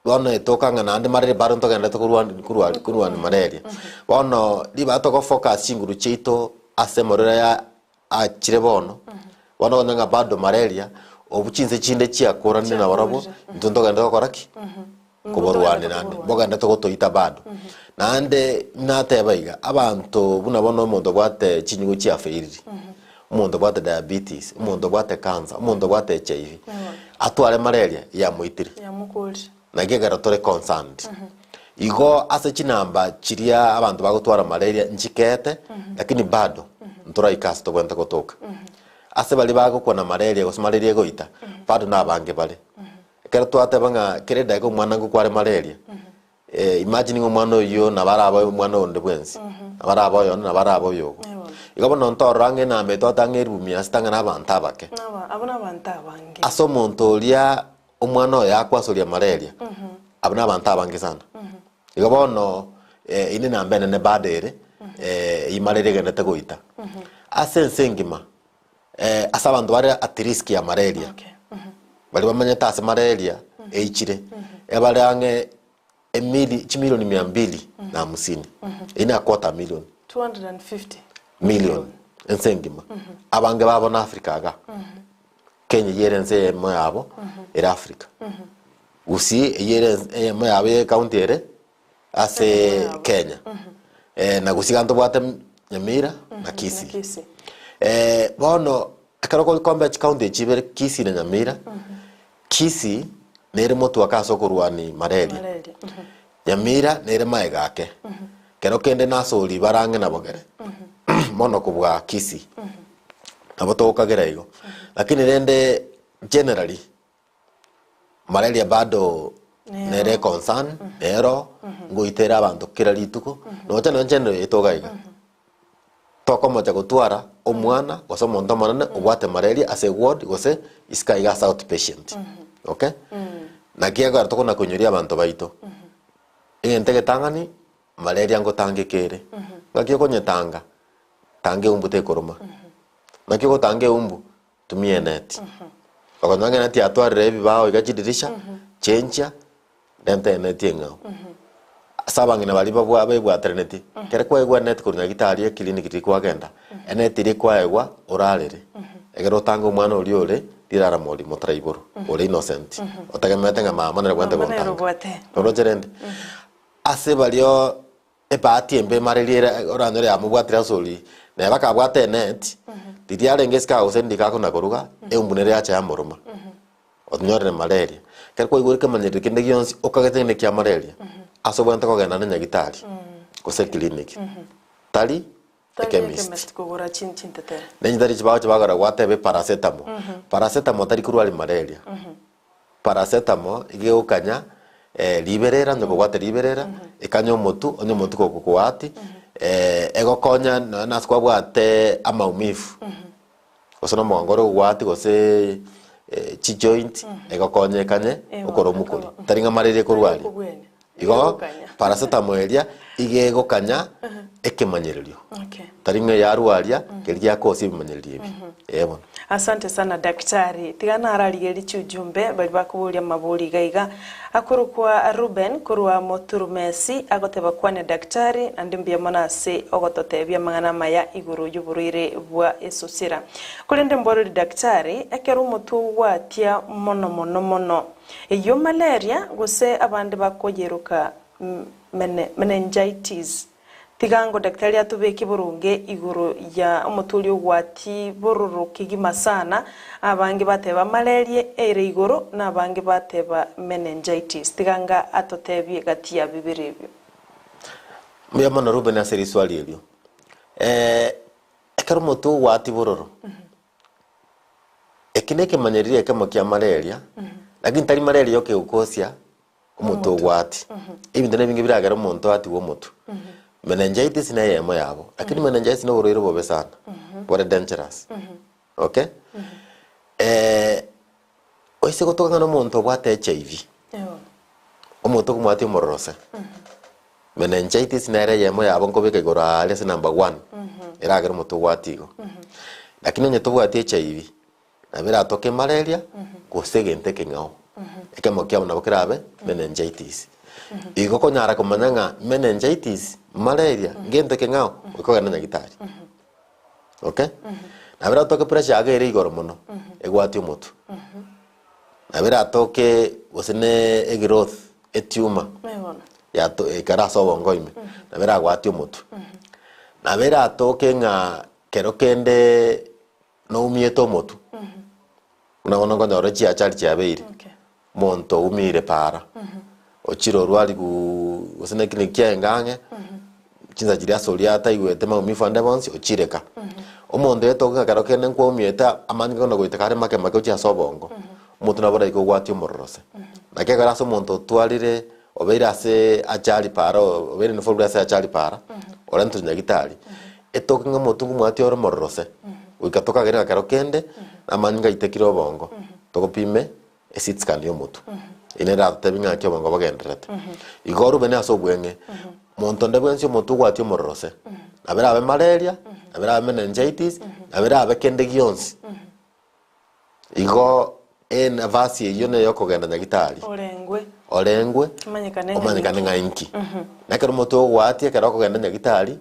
bono etoka ng'a naende malaria bado ntogenderete korwani korwari korwani malaria. Bono ribaga togo focus chinguru chiaito ase amorero aya achire bono, bono okonyora ng'a bado malaria, obwo chinse chinde chiakoranire nabarobwo, intwe ntogenderete gokora ki? Koborwania naende, mbogenderete gotoita bado. Naende nateba iga, abanto buna bono omonto obwate chinyigo chiafailire, omonto obwate diabetes, omonto obwate cancer, omonto obwate HIV, atware malaria yamoitire. Yamokorire. Naki ekero tore concerned. Igo ase chinamba chiria abanto bagotwara malaria nchikeete, lakini bado ntoraika ase tobwenerete gotoka. Ase baria bagokwa na malaria gose malaria egoita, bado nabange bare. Ekero twateba ng'a kera edageka omwana ngokwa are malaria, imagine ng'a omwana oyio nabo arabe omwana onde bwensi, nabo arabe oyonde nabo arabe oyogo. Igo bono ntorora ng'a enamba eye twateba ng'a erumi ase tang'ana abanto abake. Naba abwo nabanto abange. Ase omonto oria omwana oye akwasoria malaria, abwo nabanto abange sana. Igo bono eye nenamba enene bado ere, eyio malaria egenderete goita. Ase ense engima, ase abanto bare at risk ya malaria, Okay. baria bamenyete ase malaria eichire, ebare ang'e emili chimilioni mia mbili na hamsini, eyio na quarter million. 250 Million ense engima. Abange babo na Africa igaa. Kenya eyio ere ense eyemo yabo ere Africa. Gusii eyio ere ense eyemo yabo ye county ere ase Eyemo yabo. Kenya. Na gusii iga ntobwate Nyamira na Kisii. Na Kisii. Bono ekero okori compare chicounty echi ibere Kisii na Nyamira, Kisii nere motwe ake ase okorwania malaria. Malaria. Nyamira nere magega ake, kero kende nasori bare ang'e na bogere mono kobua Kisii. Nabo togokagera igo. Lakini rende generally malaria bado nere econcern nero ngoitere abanto kera rituko nocha nonye general yaito iga iga. Tokomocha gotwara omwana gose omonto omonene obwate malaria ase eward gose isiko aiga ase outpatient okay. Naki ekero tokona koinyoria abanto baito, egento egetang'ani malaria ngotangeka ere, ng'aki okonyetanga? Tanga eumbu tekoroma. Naki ogotanga eumbu? Tumia eneti. Okonyora ng'a eneti yatwarire ebibao iga chidirisha, chenchia, renta eneti eng'ao. Ase abang'ina baria babwa baebwateraneti, ekero kwaegwa eneti korwa nyagitari eclinic riria kwagenda, eneti eria kwaegwa orarere, ekero otange omwana oria ore riraramo oria motaraiborwa, ore innocent, otegemeete ng'a mama nere obwenerete Mama nere gontanga. obwate. Oroche rende? Ase baria Ebahati embe emare riria ere oranyore yamobwatire ase oria, neba akabwata enet, riria arenge isiko agose ndika akona koruga, eumbu nere yacha yamoroma, onyorire malaria. Ekero kwaigure ekemanyererio kende gionsi okagete ng'a nekia malaria, ase obwenerete kogenda na nyagitari, gose eclinic, tari Tari echemist. echemist kogora chin chintetere. Nenye tari chibagocha bagora gwateba eparacetamol, paracetamol tari korwaria malaria. Paracetamol iga egokanya riberera onye kobwate riberera, ekanye omotu onye omotu gokogoati, egokonya nonya nase kwabwate amaumivu, gose na omogongo ore gogoati gose chijoint, egokonya ekanye okore omokori, tari ng'a malaria ekorwaria. Igo paracetamol eria iga egokanya ekemanyererio, tari ng'a yarwaria keria giakosia ebimanyererio ebi, ee bono. Asante sana daktari. Tiga nararigererie chiujumbe baria bakoboria amabori iga iga. Akorokwa Reuben korwa Moturumesi agoteba kwane daktari naende mbuya mono ase ogototebia amang'ana amaya igoro y'oborwaire bwa esosera. Korende mborori daktari ekero omotwe ogwatia mono mono mono Eyio malaria gose abande bakoyeroka meningitis. Tiga ango daktari atobeke boronge igoro ya omotwe oria ogwati bororo kegima sana, abange bateba malaria ere igoro na abange bateba meningitis. Tiga anga atotebie gati ya bibere ebio. Mbuya mono Reuben ase riswali erio. Ekero omotwe ogwati bororo, Eki nekemanyererio ekemo kia malaria, lakini tari malaria yoka egokosia omotwe ogwati. Ebinto nebinge biragere omonto atigwe omotwe. Meningitis na eyemo yabo, lakini meningitis na oborwaire obobe sana, bore dangerous, okay. Oise gotoka ng'a nomonto obwate HIV, omonto okomwatia omororose, meningitis nere eyemo yabo nkobeka igoro aaria ase number one, eragere omonto ogwati igo. Lakini onye tobwati HIV, nabo eratoke malaria, gose egento ekeng'ao, ekemo kiabo nabo kerabe meningitis. Igo okonyara komanya ng'a meningitis, malaria, ngento ekeng'ao, goika ogende nyagitari. Okay? Nabo eratoke pressure yago ere igoro mono, egwatie omotwe. Nabo eratoke gose ne egrowth, etumor, Bono. yato ekare ase obongo ime, nabo eragwatie omotwe. Nabo eratoke ng'a kero kende noumiete omotwe, buna bono okonyora chiachari chiabeire, Okay. Omonto oumiire para, ochire orwarigwuu gose naki naki kiaenge ang'e, chinsa chiria ase oria ataigwete maumivu ande bonsi, ochire ka. Omonto oyo togoka ekero kende nkwaumiete amanyinga kona goiteka are make make gochia ase obongo, omonto nabo oraike ogwatie omorero ase. Naki ekero ase omonto otwarire obeire ase ajali para obeire involved ase ajali para, orentwe nyagitari, etoke ng'a omonto ngomwatie ore omorero ase, goika tokagere ng'a kero kende, amanyinga aitekire obongo, togopime. Esitsikani y'omotwe. Eye nere eratotebie ng'a naki obongo bogendererete. Igo orubene ase obweng'e, monto onde bwensi omotwe ogwatia omorero ase, nabo erabe malaria, nabo erabe meningitis, nabo erabe kende gionsi. Igo enafasi eyio neye okogenda nyagitari, Orengwe. orengwe, Omanyekane ng'a omanyekane inki. ng'a inki. Na ekero omotwe ogwatia ekero okogenda nyagitari,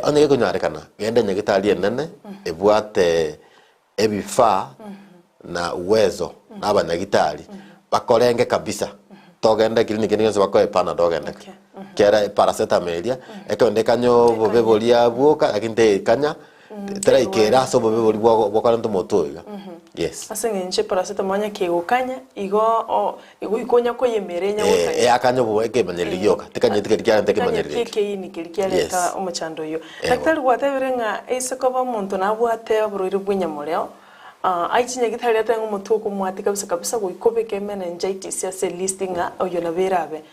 onye gekonyarekana, genda enyagitari enene, ebwate ebifaa na uwezo na abanyagitari bakorenge kabisa togende clinic ende yonsi bakoe panadol ogende Okay. kera paracetamol eria ekero ekanya obobe boria bwoka lakini tekanya teraikera ase obobe boria bwa bokorenta omotwe oyo iga yes. Ase eng'encho eparacetamol onye kegokanya igo o igo ikonya koyemera enya Eh, gokanya. eyakanya obo ekemanyererio gioka tekanyeti keria kiarenta Tekanyeti ekemanyererio ekio. ekeini keria kiareta Yes. omochando oyio. Eeh Daktari gwatebire ng'a ase koba omonto nabwate oborwaire bw'enyamoreo, aiche nyagitari atebe ng'a omotwe okomwatia kabisa kabisa goika obeke meningitis ase elist ng'a oyo nabo erabe.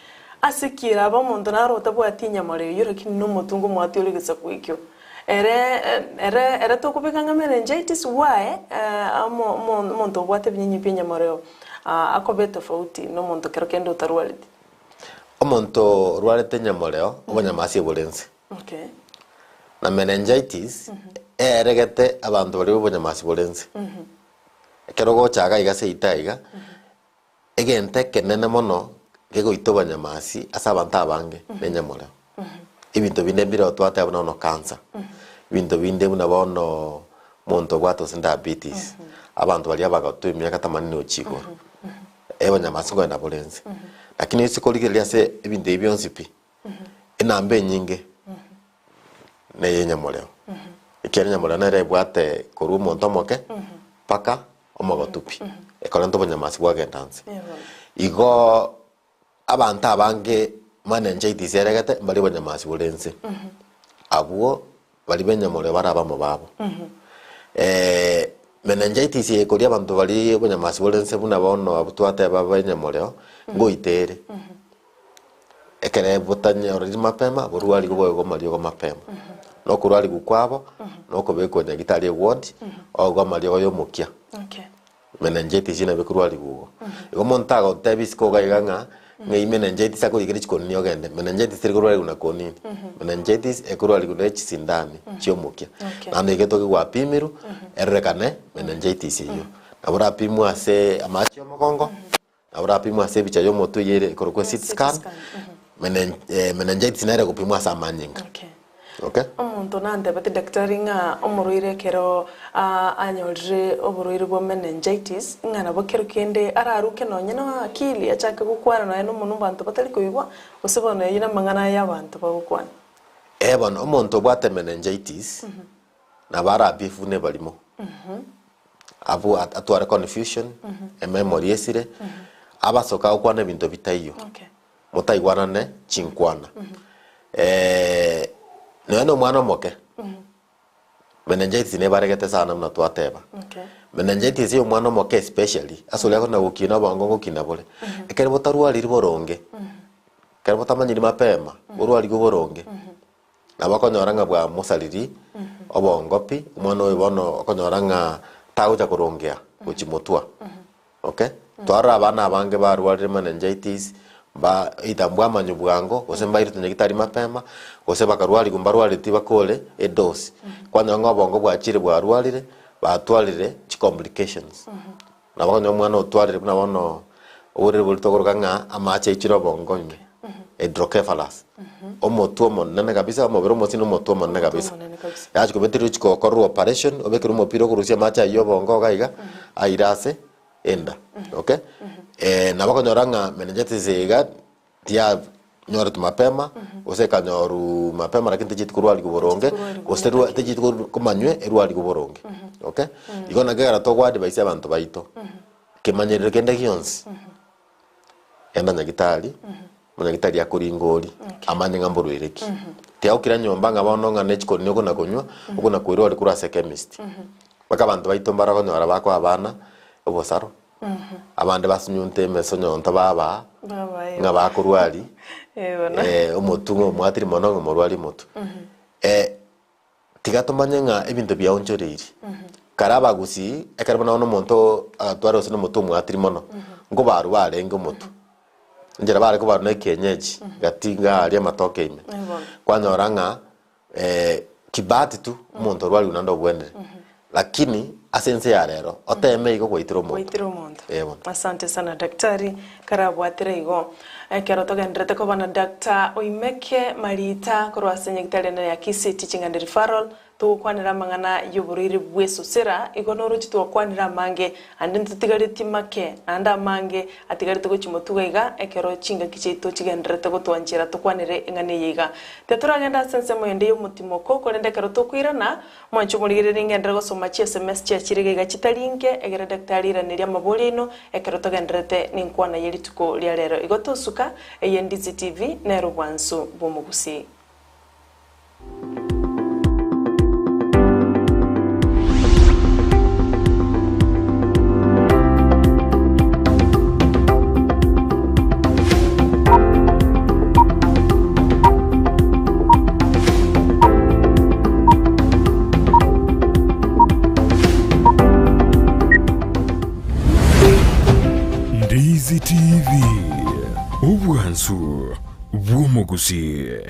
Ase ki erabe omonto naro otabwati enyamoreo eyio lakini na omotwe ngomwatia ore egesaku ekio. Ere ere ere tokobeka ng'a meningitis why omo omo omonto obwate ebinyinyi bia enyamoreo akoba etofauti na omonto kero kende otarwareti. Omonto orwarete enyamoreo, obonyamasi ebore nse. Okay. Na meningitis eregete abanto baria b'obonyamasi bore nse. Ekero ogocha iga iga ase eita iga, egento ekenene mono kegoita obonyamasi ase abanto abange na enyamoreo. Ebinto binde mbire twateba buna bono cancer, ebinto binde buna bono omonto obwate gose diabetes, abanto baria abagotu emiaka themanini gochia igoro, obonyamasi nkogenda bore nse. Lakini ase korigereria ase ebinto ebi bionsi pi, Enamba enyinge ney'enyamoreo, ekiagera enyamoreo nere ebwate korwa omonto omoke mpaka omogotu pi, ekorenta obonyamasi bwagenda nse. Igoo abanto abange meningitis eregete mbari obonyamasi bore nse, abwo baria ba enyamoreo bare abamo babo. Meningitis eye ekoria abanto baria obonyamasi bore nse buna bono abwo twateba ba enyamoreo, ngoita ere. Ekere botanyoriri mapema, borwarigwe boegwe amariogo mapema. Na okorwarigwa kwabo, na okobekwa nyagitari eward, oegwe amariogo ya omokia. Okay. Meningitis nabo ekorwarigwa igo. Igo omonto agotebia isiko iga iga ng'a, ng'ai meningitis akorikere chikonini ogende. Meningitis teri korwarigwa na konini. Meningitis ekorwarigwa na chisindani chia omokia. Okay. Naende iga etoke gwapimirwe, erorekane meningitis eyio. Nabo orapimwe ase amache ya omogongo, Nabo orapimwe ase ebicha y'omotwe eyio ere ekorokwa Yes, CT CT scan, scan, menen meningitis nere egopimwa ase amanyinga. Okay. Okay? Omonto nantebete daktari ng'a omorwaire ekero anyorire oborwaire bwa meningitis, ng'a nabo kero kende araruke nonye na akili achake gokwana nonya na omonwe abanto batari koigwa, gose bono eyio namang'ana aya abanto bagokwana. Eh bono omonto obwate meningitis, nabo arabie buna ebarimo. Abwo atware confusion, ememory esire, abasoke agokwana ebinto bitaiyo, Okay. motaigwanane chinkwana. Nonya na omwana omoke, meningitis nebaregete sana buna twateba. Okay. Meningitis ya omwana omoke especially, ase oria akona gokina obongo ngokina bore, ekero botarwariri boronge, ekero botamanyiri mapema, borwarigwe boronge. Nabo okonyora ng'a bwamosaririe obongo pi, omwana oyo bono okonyora ng'a tagocha korongea gochia motwa, okay. Twarora abana abange barwarire meningitis, mba either mbwamanywa bwango, gose mbairetwe nyagetari mapema, gose bakarwariwa mbarwareti bakore edose. Kwanyora ng'a obongo bwachire bwarwarire, batwarire chicomplications. Nabo okonyora omwana otwarire buna bono oborere boria tokoroka ng'a amache aichire obongo ime, hydrocephalus, omotwe omonene kabisa, omobere omosio na omotwe omonene Omotwe kabisa. omonene kabisa. Yachi kobeterwa ochia gokorerwa operation, obekerwe omopira okorusia amache aywo obongo iga iga, aire ase enda, okay. Nabo okonyora ng'a meningitis iga. Tianyoretwe mapema, gose ekanyorwa mapema lakini tichieti korwarigwa boronge, Tichieti korwarigwa gose buna tichieti komanywa erwarigwe boronge, okay. Igo naki ekero togoadvise abanto baito, kemanyerero kende gionsi, genda nyagitari, omonyagitari akoringori, amanye ng'a mborwaire ki. Tiagokira nyomba ng'a bono ng'a ne chikoni okona konywa, okona koirwa ore korwa ase echemist. Mpaka abanto baito mbare okonyora bakoa abana obosaro. Abande basunyunte emesonyonto babaa, Babae. ng'a bakorwari, Eh, bono. eh, omotwe ng'a omwatiri mono ng'a omorwari omotwe. Eh, tiga tomanye ng'a ebinto biaonchoreiri. Kare abagusii, ekero buna bono omonto agatwara gose na omotwe omwatiri mono, nkobarwa barenge omotwe. Enchera bare kobarwa na ekienyeji, gati iga aria amatoke ime. Eh, bono. Kwanyora ng'a kibahati tu omonto orwarigwe naende obwenire, lakini ase ense ya rero oteme igo gwaitire omonto. Gwaitire omonto. Ee bono. Asante sana daktari, karabwatire igo. Ekero togendererete koba na Doctor Oimeke Marita korwa ase nyagitari enene ya Kisii Teaching and Referral, togokwanera amang'ana y'oborwaire bw'esosera, igo noroche twakwanire amange, ande ntotigaretie make, naende amange atigarete gochia motuga iga, ekero chingaki chiaito chigendererete gotwanchera tokwanere eng'ana eye iga. Titoragenda ase ensemo ende y'omotimoko, korende ekero tokoirana, mwanche omorigererie ngenderere gosoma chi sms chiachire iga iga chitari inke, egere daktari airanerie amabori aino ekero togendererete nenkwana ye rituko ria rero. Igo tosuka, eye Ndizi TV nero obwansu bw'omogusii. Ndizi TV, obwansu bw'omogusii.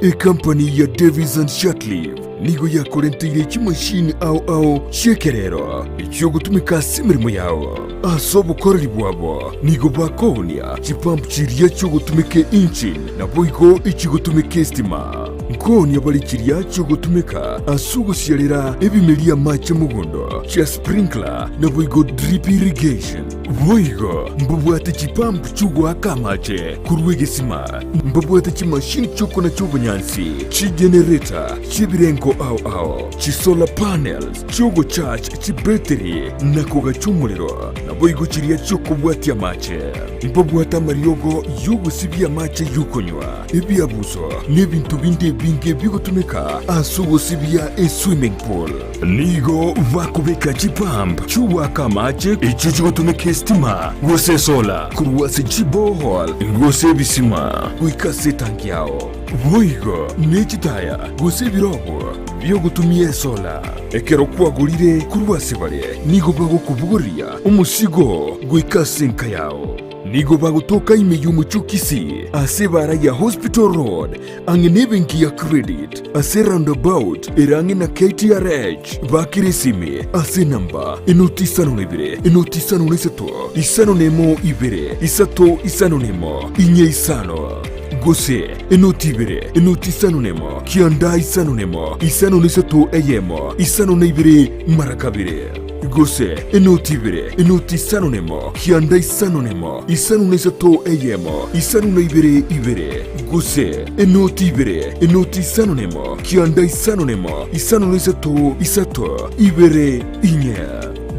Ekampani ya Davies and Shirtliff nigo yakorenteire chimashini ao ao chi'ekerero echiogotumeka ase emeremo yao. Ase obokoreri bwabo nigo bakoonia chipump chiria chiogotumeka engine naboigo echigotumeka estima. Nkoonia bare chiria chiogotumeka ase ogosiarera ebimeria amache mogondo chia sprinkler naboigo drip irrigation. Boigo mbabwate chipump chi'ogoaka amache korwa egesima, mbabwate chimashini chi'okonacha obonyansi, chigenereta chi'ebirengo ao ao, chisolar panels chi'ogocharge chibetiri na kogacha omorero, naboigo chiria chi'okobwatia amache. Mbabwate amariogo y'ogosibia amache y'okonywa, ebiabuso, na ebinto binde ebinge bigotumeka ase ogosibia eswimming pool. Nigo bakobeka chipump chi'ogoaka amache echio chigotumeka esitima gose esola korwa ase chiborehole gose ebisima goika ase etanki yao. Boigo ne chitaya gose ebirogo bi'ogotumia esola. Ekero kwagorire korwa ase bare, nigo bagokobogoreria omosigo goika ase enka yao. Nigo bagotoka ime y'omochie o Kisii ase ebaara ya Hospital Road ang'e nebenki ya Credit ase roundabout ere ang'e na KTRH. Bakera esimi ase enamba enoti isano na ibere enoti isano na isato isano na emo ibere isato isano na emo inye isano gose enoti ibere enoti isano na emo kianda isano na emo isano na isato eyemo isano na ibere mara kabere gose enoti ibere enoti isano na emo kianda isano na emo isano na isato eyemo isano na ibere ibere Gose enoti ibere, enoti isano nemo, kianda isano nemo, isano na isato, isato, ibere, inye.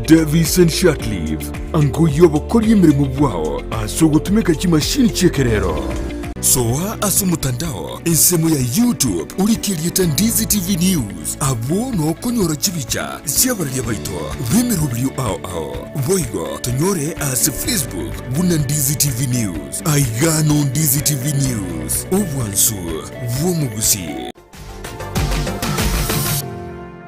Davison Shirtliff, ango y'obokoria emeremo bwao ase ogotumeka chimashini chi'ekerero. Soa ase omotandao ensemo ya YouTube orike erieta Ndizi TV News, abwo nokonyora chibicha chi'abararia baito b'emeroberio ao ao. Boigo tonyore ase Facebook buna Ndizi TV News. Aiga no Ndizi TV News, obwansu bw'omogusi.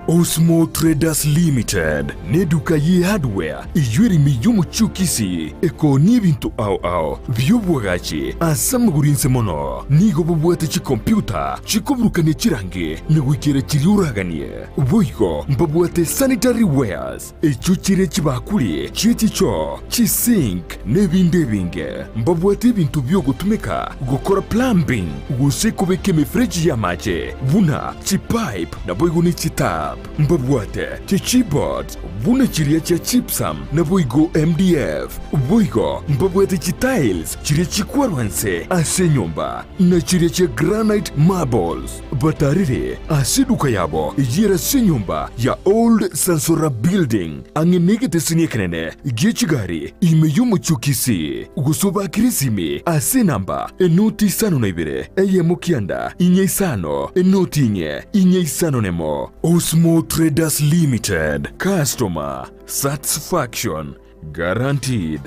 Osmo Traders Limited neduka ye hardware eyio ere ime y'omochie o Kisii ekoonia ebinto ao ao bi'obwagachi ase amagoro inse mono. Nigo babwate chikompyuta chikoburukania chirangi na goikera chiria oraganie. Boigo mbabwate sanitary wares Echio chire chibakuri chie chichoo, chisink, na ebinde ebinge. Mbabwate ebinto bi'ogotumeka gokora plumbing gose kobeka emefereji y'amache buna chipipe naboigo ne chitap. Mbabwate chichipboards buna chiria chia gypsum naboigo MDF. Boigo mbabwate chitiles chiria chikwarwa nse ase enyomba na chiria chia granite marbles. Batarire ase eduka yabo eyere ase enyomba ya Old Sansora Building ang'e negeteseni ekenene gie chigari ime y'omochie o Kisii, gose obakere esimi ase enamba enoti isano na ibere eyemo kianda inye isano enoti inye inye isano nemo. Osmo Traders Limited, Customer Satisfaction Guaranteed.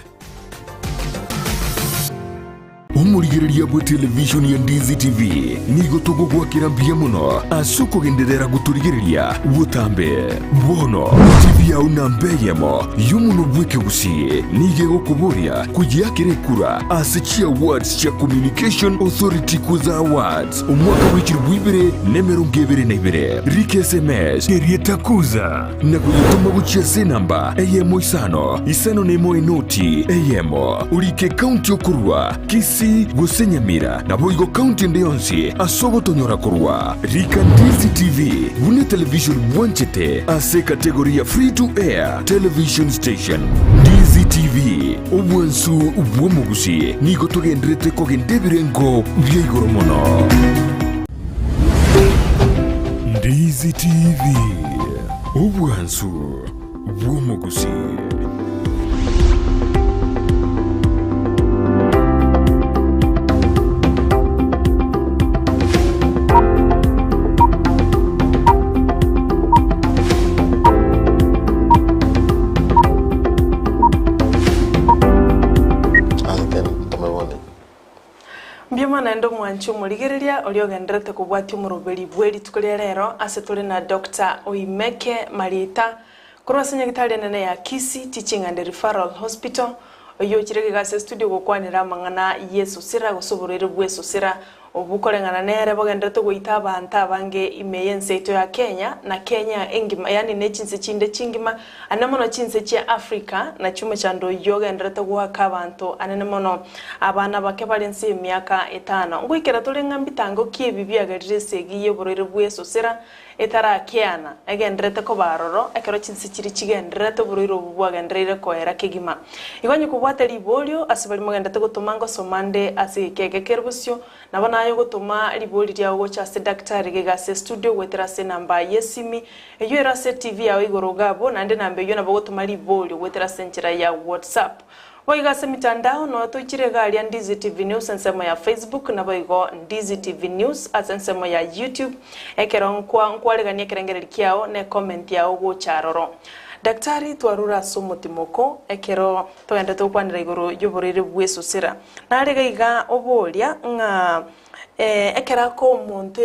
Omorigereria bwe televishoni ya Ndizi TV nigo togogwakera mbuya mono ase okogenderera gotorigereria botambe. Bono TV yao namba eyemo y'omonwa bw'ekegusii nigo egokoboria koyeakera ekura ase chiawards chia Communication Authority Kuza Awards omwaka bw'echilifu ibere na emerongo ebere na ibere. Rika SMS erieta Kuza. na koyetoma gochia ase enamba eyemo isano isano nemo enoti eyemo, orike ekaunti okorua, Kisii gose Nyamira, naboigo kaunti ende yonsi ase ogotonyora korwa. Rika Ndizi TV buna etelevision bwanchete ase ekategori ya Free to Air Television Station. Ndizi TV, obwansu bw'omogusi, nigo togenderete kogenda ebirengo bia igoro mono. Ndizi TV, obwansu bw'omogusii. Mbuya naende omwanchi omorigereria oria ogendererete kobwatia omoroberi bwe rituko ria rero ase tore na Doctor Oimeke Marita korwa ase nyagitari enene ya Kisii Teaching and Referral Hospital oyio ochire iga ase estudio gokwanera amang'ana y'esusira gose oborwaire bw'esusira. Obwo koreng'ana nere bogenderete goita abanto abange ime y'ense yaito ya Kenya, na Kenya engima, yaani ne chinse chinde chingima, anene mono chinse chia Africa, nachio omochando oyio ogenderete goaka abanto anene mono abana abake bare nse y'emiaka etano. Ngoikera tore ng'a mbitango ki ebi biagerire esegi y'oborwaire bw'esosera etarakeana, egendererete koba aroro, ekero chinse chiria chigendererete oborwaire obwo bwagendereire koera kegima. Igo onye kobwate riborio ase baria mogenderete gotoma ngosoma nde ase egeka eke kere bosio, nabo naye ogotoma ribori riao gocha ase daktari gaiga ase estudio goetera ase enamba y'esimi eyio ere ase etivi yao igoro iga abwo, naende enamba eyio nabo ogotoma riborio goetera ase enchera ya WhatsApp. Boigo ase emitandao noyo toichire iga aria Ndizi TV News ensemo ya Facebook naboigo Ndizi TV News ase ensemo ya YouTube ekero nkwa nkwaregania ekerengereri kiao ne comment yao gocha aroro. Daktari twarure ase omotimoko ekero togenderete gokwanera igoro y'oborwaire bw'esusira. Nare iga iga oboria ng'a ekero akoa omonto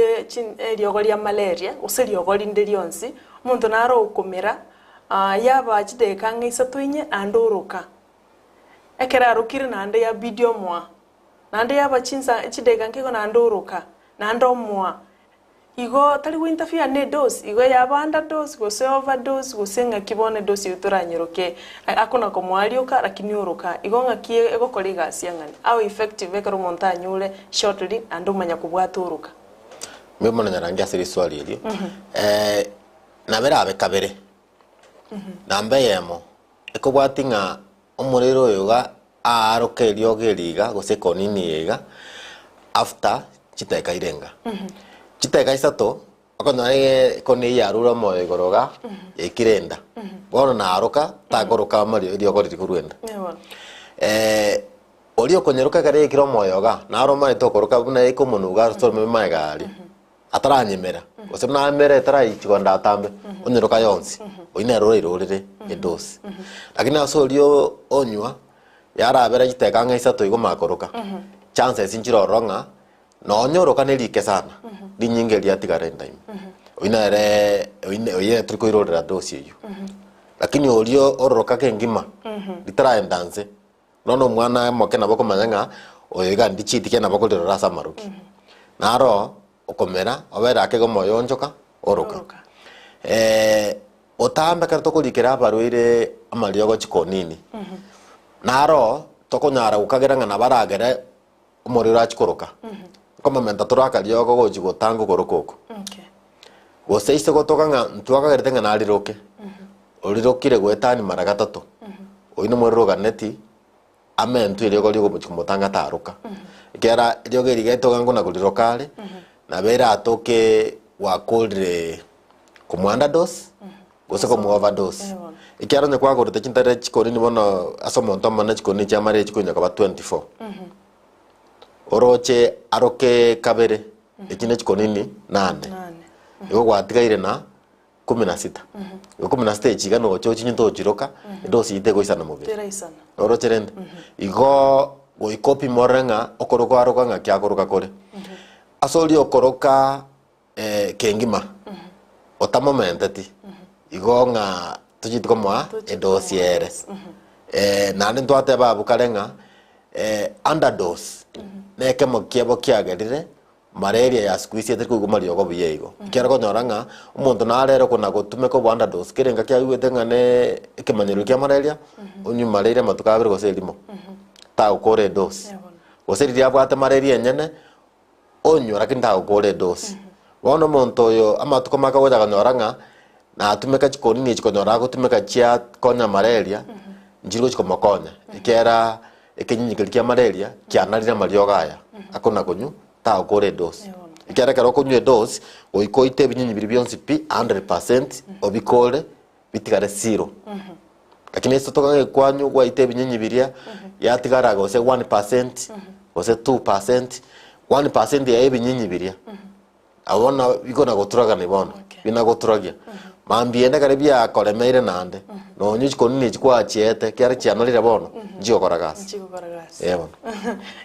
eriogo ria malaria gose eriogo rinde rionsi, omonto nare okomera Yaba chidakika ang'e isato inye, naende oroka. Ekero arokire naende yabidi omoa. Naende yaba chinsa chidakika nke igo naende oroka, naende omoa. Igo tari gointerfere ne edose, igo yaba underdose gose overdose gose ng'aki bono edose eyio toranyeroke akona komoa rioka lakini oroka. Igo ng'aki egokora egasi eng'ani? How effective ekero omonto anyure shortly naende omanya kobwata oroka? Mbuya mono Nyarangi ase riswali erio. Nabo erabe kabere. Namba eyemo, ekobwatia ng'a omorero oyo iga aaroke eriogo eri iga gose ekonini eye iga after chidakika irenga. Chidakika isato, okonyora ng'a ekoni eyio yarure omoyo igoro iga, yaikire enda. Bono naroka, takoroka amario eriogo riria korwa enda. Oria okonyeroka ekero yaikire omoyo iga, naro omanyete okoroka buna yaika omonwe iga ase oromeme magega aria. Ataranyemera, gose buna amere etaraichigwa ndatambe, onyeroka yonsi, oyio nere orairorere edosi. Lakini ase oria onywa, yarabera chidakika ang'e isato igo makoroka, chances nchire ororo ng'a nonye oroka ne rike sana, rinyinge riatigara enda ime. Oyio nere oyio oyio nere tori koirorera dosi eyio. Lakini oria ororoka kengima, ritaraenda nse, Nonya omwana omoke nabo okomanya ng'a oyo iga ndichieti nabo akorirora ase amaroki. Naro okomera obere ake iga omoyo oonchoka oroka. Oroka. Otambe ekero tokorikera abarwaire amariogo chikonini, naro tokonyara gokagera ng'a nabo aragere omorero achie koroka. Nkomomenta tore akariogo gochia gotanga okoroka oko. Okay. Gose ise gotoka ng'a ntwakagerete ng'a nariroke, orirokire goetania mara gatato, oyio nomorero oganeti amentwe eriogo riogomochia komotanga taroka. Ekiagera eriogo eri getoka ngona koriroka are, nabo eratoke gwakorire komoa underdose, gose komoa overdose. Ekiagera onye kwagorete chintare chikonini bono ase omonto omonene chikonini chiamara chikonya koba 24. Oroche aroke kabere, echi ne chikonini nane. Nane. Igo gwatigaire na kumi na sita. Igo kumi na sita echi iga noche ochinye tochiroka, edosi eyio tegoisana mobere. Teraisana. Oroche rende? Igo goika opime orore ng'a okoroka aroka ng'aki akoroka kore. Ase oria okoroka kengima, otamomenteti, igo ng'a tochieti komoa Tochieti edosi komoa ere. edosi, Naende ntwateba abwo kare ng'a underdose, na ekemo kiabo kiagerire malaria ya siku hizi etari koigwa mariogo buya igo. Ekiagera okonyora ng'a omonto nare ere okona gotumeka obo underdose kera engaki aigwete ng'a ne ekemanyererio kia malaria, onywe malaria amatuko abere gose erimo, tagokora edosi. Gose riria abwate malaria enyene, onywa lakini tagokora edosi. Bono omonto oyo amatuko make ogocha konyora ng'a natumeka chikonini echi konyora agotumeka chia konya malaria, nchiri gochi komokonya, ekiagera ekenyinyi keria kia malaria kianarire amariogo aya akona konywa tagokora edosi. Ekiagera ekero okonywa edosi, goika oite ebinyinyi biria bionsi pi 100% obikore bitigare zero. Lakini ase tokang'e kwanywa gwaita ebinyinyi biria, yatigara gose 1% gose 2%, 1% ya ebinyinyi biria, abwo bono bikona goturagani bono, Okay. bina goturagia. Mambia ende ekero biakoremeire naende, nonye chikonini echi kwachiete ekiagera chianorire bono, nchigokora gasi. Nchigokora gasi. Eh bono.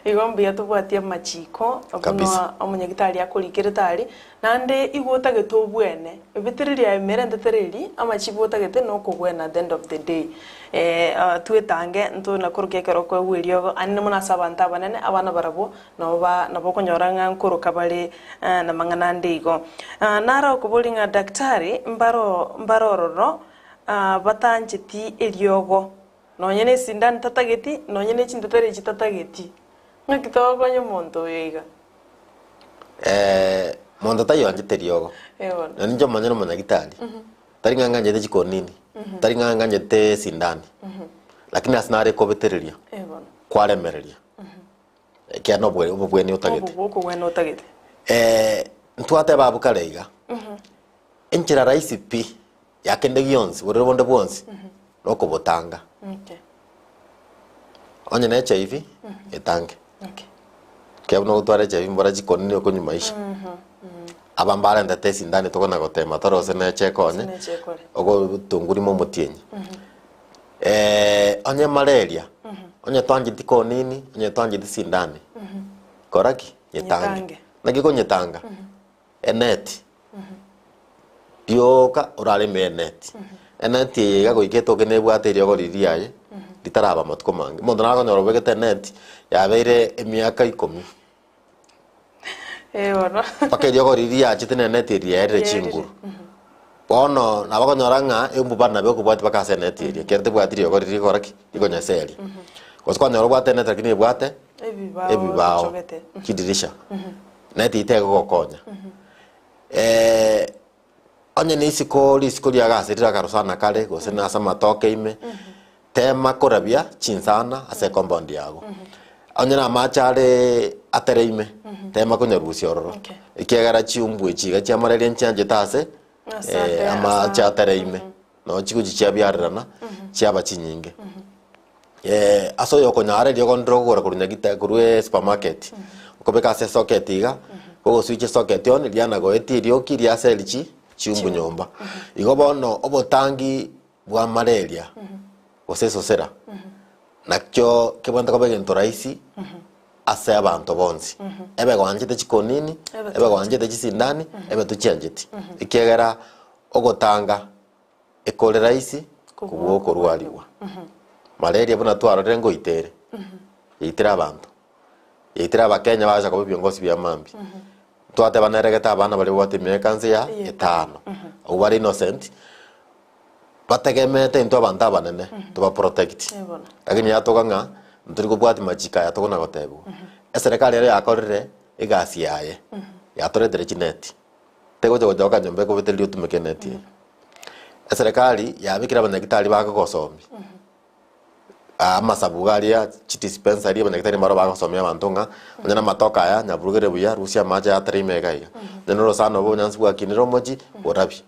Igo mbuya tobwatie amachiko buna Kabisa. omonyagitari akorikerete aria, naende igo otagete obwene, ebitireria emerente tereri, amachibu otagete na okobwena at the end of the day. Twetange ntona korokia ekero okoegwa eriogo, aande mono ase abanto abanene, abana barabwo Nabo ba nabo okonyora ng'a nkoroka bare namang'ana ande igo. Naro okoboria ng'a daktari mbaro mbare ororo batancheti eriogo, nonye ne esindani tatageti, nonye ne chintetera echi tatageti. Ng'aki togokonya omonto oyo iga? Monto taiyo oanchete eriogo. Eh bono. Naende inche omonyene omonyagitari, tari ng'a ng'anchete chikonini, tari ng'a ng'anchete esindani, lakini ase nare kobetereria, Eh bono. kwaremereria. Ekiagera nobwe obobweni otagete. Obo bw'okogwena otagete. Eh, ntwateba abwo kare iga, enchera rahisi pi, ya kende gionsi, borere bonde bwonsi, nokobotanga. Okay. Onye na HIV, etange. Okay. Ekiagera buna ogotwara HIV mbora chikoni nigo okonywa maisha. Aba mbarentete esindani tokona gotema torose neche ekonye, Gose neche ekore. ogotungurima omotienyi. Onye malaria, onye twancheti konini, onye twancheti sindani, kora ki? Nyetange. Nyetange. Naki konyetanga? Eneti. Rioka orareme eneti. Eneti eye iga goika etoke nebwate eriogo riria riaye, ritaraba amatuko mange. Omonto naro akonyora obegete eneti, yabeire emiaka ikomi. Eh bono. Mpaka eriogo riria riachete na eneti eria yaerire Yaerire. chinguru. Bono nabo okonyora ng'a embuba nabo ekobwati mpaka ase eneti eria, ekiagera tebwati riogo riria rigokora ki? Rikonyeseria. Gose kwanyora obwate eneti lakini ebwate Ebibao ebibao, bichogete. chidirisha. Neti eyio tegogokonya. Onye na isiko risiko riagase rirakarosana kare gose na ase amatoke ime, tema korabia chinsana ase ecompound yago. Onye na amache areee atere ime, tema konyarusia ororo, Okay. ekiagera chiumbu echi iga chiamararia nchianchete ase Ase ate- amache asa- atere ime, noo chigochi chiabiarerana chiaba chinyinge. Ase oyokonyara eriogo ndire okogora korwa nyagita korwa esupermarket, okobeka ase esocket iga, ogoswitch esocket on riana goetia erioki riaseri chi chiumbu nyomba. Igo bono obotangi bwa malaria gose esosera, nakio kebwenerete koba egento rahisi ase abanto bonsi, ebe gwanchete chikonini, Ebe ebe gwanchete chisindani, ebe tochiancheti, ekiagera ogotanga Ekore rahisi kobua okorwarigwa. Malaria buna twarorire ngoita ere, yaitire abanto, yaitire abakenya bacha koba ebiongozi bia mambia. Twateba neregete abana baria babwate emiaka nse ya etano, abwo bare innocent, bategemeete intwe abanto abanene toba protect. Lakini yatoka ng'a ntori kobwatia machiko aya tokona gotebiwa. Eserekari ero yakorire egasi yaye, yatoretire chineti. Tegocha gocha okanyomba ekobetereria otumeke eneti eye. Eserekari yabekire abanyagitari bagogosomia amasabu iga aria chidispensary abanyagitari mbaro bagosomia abanto ng'a onye na amatoke aya nyaburugere buya rusia amache aya atari ime iga iga. Onye na orosana obo obonyansi bwakinire omochie borabie.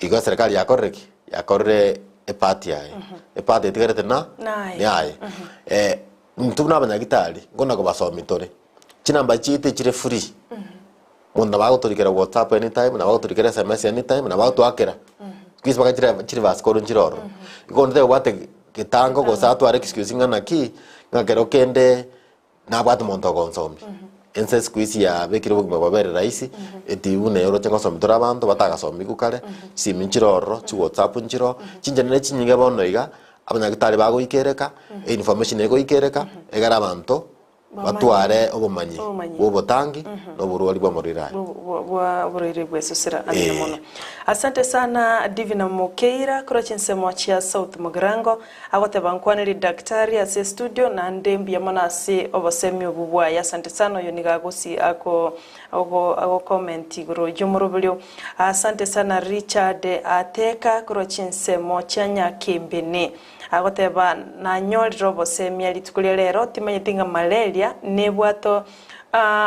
Igo eserekari yakorire ki? Yakorire epart yaye. Epart etigarete na Naye. naye. Intwe buna abanyagitari nkona kobasomia tore, chinamba chiaito echire free. Monto nabo agotorikera whatsapp anytime, nabo agotorikera sms anytime, nabo agotoakera. Siku hizi mpaka chire chiriverse call nchire ororo. Igo onde tebwate getango gose atware excuse ng'a naki, ng'a kero kende nabwate omonto ogonsomia. Ense siku hizi yabekire obogima bwabere rahisi, eti buna oroche ngosomia tore abanto batagasomigwa kare, chisimi nchire ororo, chiwhatsapp nchire oo, chinchera ne chinyinge bono iga, abanyagitari bagoikereka, einformation egoikereka, egere abanto Batware obomanyi Obomanyi. bw'obotangi na oborwari bw'amarwaire aya. Bwa oborwaire bw'esusira. Amina Eh. mono. Asante sana Divina Mokeira korwa chinsemo chia South Mugirango agoteba nkwaneri daktari ase estudio naende mbuya mono ase obosemi obwo bwaye asante sana oyo nigo agosi ako ago agocomment igoro y'omoroberio. Asante sana Richard Ateka korwa chinsemo chia Nyakembene. Agoteba, Nanyorire obosemia rituko ria rero, timanyeti ng'a malaria nebwate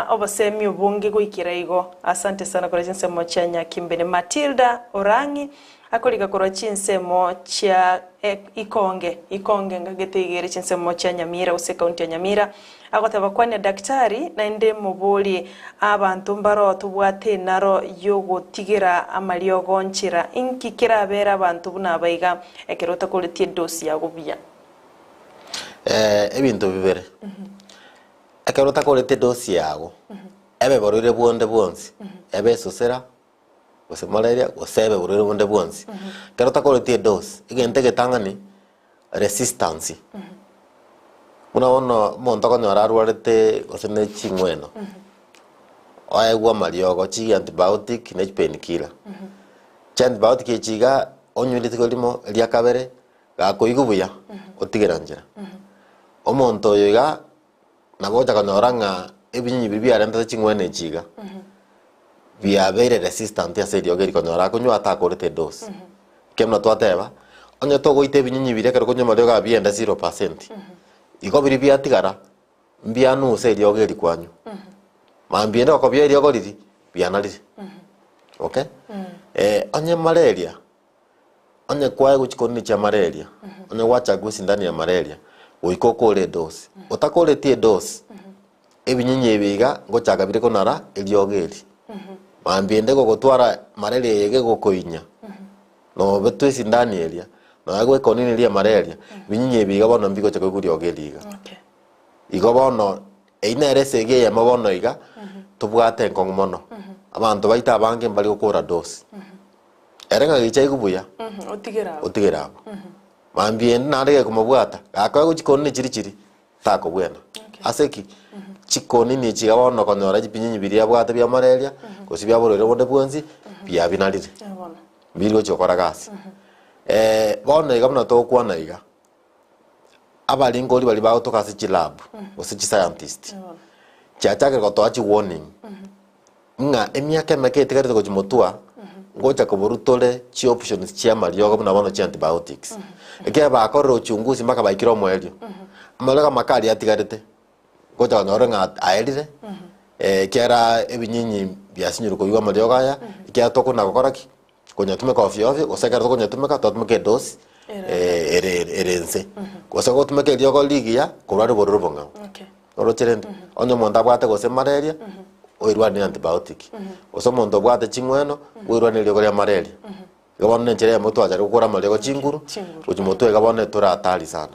obosemia obonge goikera igo. Asante sana korwa chinsemo chia Nyakimbene. Matilda Orang'i Akoriga korwa chinsemo chia Ikonge, Ikonge ngagete iga ere chinsemo chia Nyamira gose ekaunti ya Nyamira, agoteba kwania daktari naende moborie abanto mbaro tobwate enaro yogotigera amariogo nchera inki kerabere abanto buna aba iga ekero otakoretie edosi yago buya. Ebinto bibere, ekero otakoreti edosi yago, ebe borwaire bonde bwonsi, ebe esosera, gose malaria, gose ebe borwaire bonde bwonsi, ekero otakoreti edosi, egento egetang'ani, resistance. Buna bono omonto okonyora arwarete gose ne ching'weno, oegwe amariogo, chi antibiotic ne chi painkiller. Chi antibiotic echi iga, onywe rituko erimo, eria kabere, gakoigwa buya, otigera nchera. Omonto oyo iga, nabo ogocha konyora ng'a ebinyinyi biria biarentete ching'wena echi iga, biabeire resistant ase eriogo eri konyora akonywa atakorete edose. Ekero buna twateba, onye togoita ebinyinyi biria ekero okonywa amariogo aya biende zero percent, igo biria biatigara, mbianuse eriogo eri kwanywa. Mambia ende gokobia eriogo riria, bianarire. Okay? Onye malaria, Onye kwaegwa chikonini chia malaria, onye gwachakigwa esindani ya malaria, goika okore edosi. Otakoreti edosi, ebinyinyi ebi iga ngochaka bire konara eriogo eri. Mambia ende gogotwara malaria eye gegokoinya, nobetwe esindani eria, noegwe ekonini eria ya malaria, ebinyinyi ebi iga bono mbigocha koigwa riogo eri iga. Okay. Igo bono, eyio nere esegi eyemo bono iga, tobwate enkong'u mono. Abanto baito abange mbari gokora dosi. Ere ng'a gicha aigwe buya, Otigere abwo. otigere abwo. Mambia ende naende gekomobwata, gakoegwa chikonini chiri chiri, takobwena. Okay. Ase ki? Chikonini echi iga bono okonyora chibinyinyi biria abwate bia malaria, gose bia borwaire bonde bwonsi, biabinarire. Eh, bono. Mbiri gochia gokora gasi. Bono iga buna togokwana iga, abaringori baria bagotoka ase chilab, gose chiscientist, Eh, bono. chiachakire gotoa chiwarning, Ng'a emiaka emeke etigarete gochia motwa, ngocha koborwa tore chioptions chi'amariogo buna bono chiantibiotics. Ekiagera bakorire uchunguzi mpaka baikire omoerio, amariogo amake aria atigarete, ngocha konyora ng'a aerire, ekiagera ebinyinyi biasinyirwe koigwa amariogo aya, ekiagera tokona gokora ki? Konyatumeka ofio ofio, gose ekero tokonyatumeka twatumeka edosi ere ere inse. Gose gotumeka eriogo rigiya korwa ribororo bong'ao. Okay. Oroche rende, onye omonto abwate gose malaria, oirwane ne antibiotic. Gose omonto obwate ching'weno, oirwane eriogo ria malaria. Igo bono na enchera eyemo twachare gokora amariogo chinguru, Chinguru. gochia motwe iga bono etore hatari sana.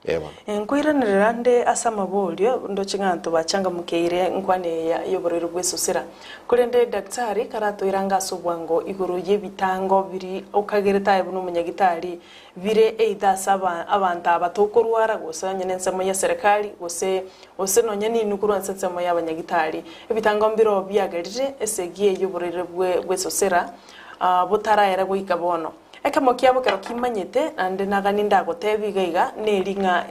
Eh bono. Nkoiranerera nde ase amaborio, ndoche ng'a tobachangamokeire nkwane eye y'oborwaire bw'esosera. Korende daktari karatoirange ase obwango igoro y'ebitango biri okagerete aye buna omonyagitari, bire either ase aba abanto aba tokorwara gose onye nensemo ya serikali gose gose nonya ninwe korwa ase ensemo ya abanyagitari. Ebitango mbiroo biagerire esegi eye y'oborwaire bwe bw'esosera botaraera goika bono. Ekemo kiabo ekero kimanyete naende nagani ndagotebie iga iga neri ng'a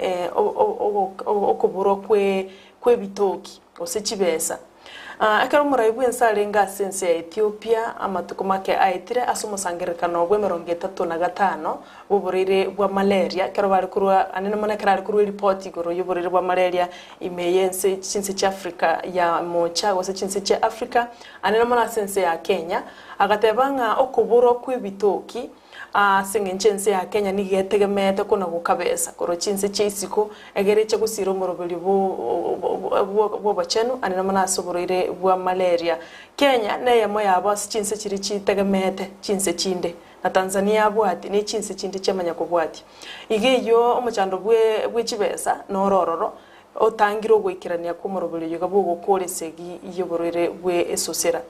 okoborwa kwe kw'ebitoki gose chibesa. Ekero omorai bw'ense arenge ase ense ya Ethiopia amatuko make aetire ase omosangererekano bw'emerongo etato na gatano bw'oborwaire bwa malaria, ekero bare korwa anene mono ekero are korwa eripoti igoro y'oborwaire bwa malaria ime y'ense chinse chia Africa ya mocha gose chinse chia Africa, anene mono ase ense ya Kenya, agateba ng'a okoborwa kw'ebitoki Ase engencho ense ya Kenya nigo etegemeete kona gokabesa korwa chinse chia isiko egere eche gosiira omoroberio bw'obochenu ande mono ase oborwaire bwa malaria. Kenya neyemo yabo ase chinse chiria chitegemeete chinse chinde na Tanzania yabwatia ne chinse chinde chiamanya kobwatia. Iga eyio omochando bwe chibesa noro ororo otangire ogoikerania kw'omoroberio oyo iga bw'ogokora esegi y'oborwaire bwe esosera.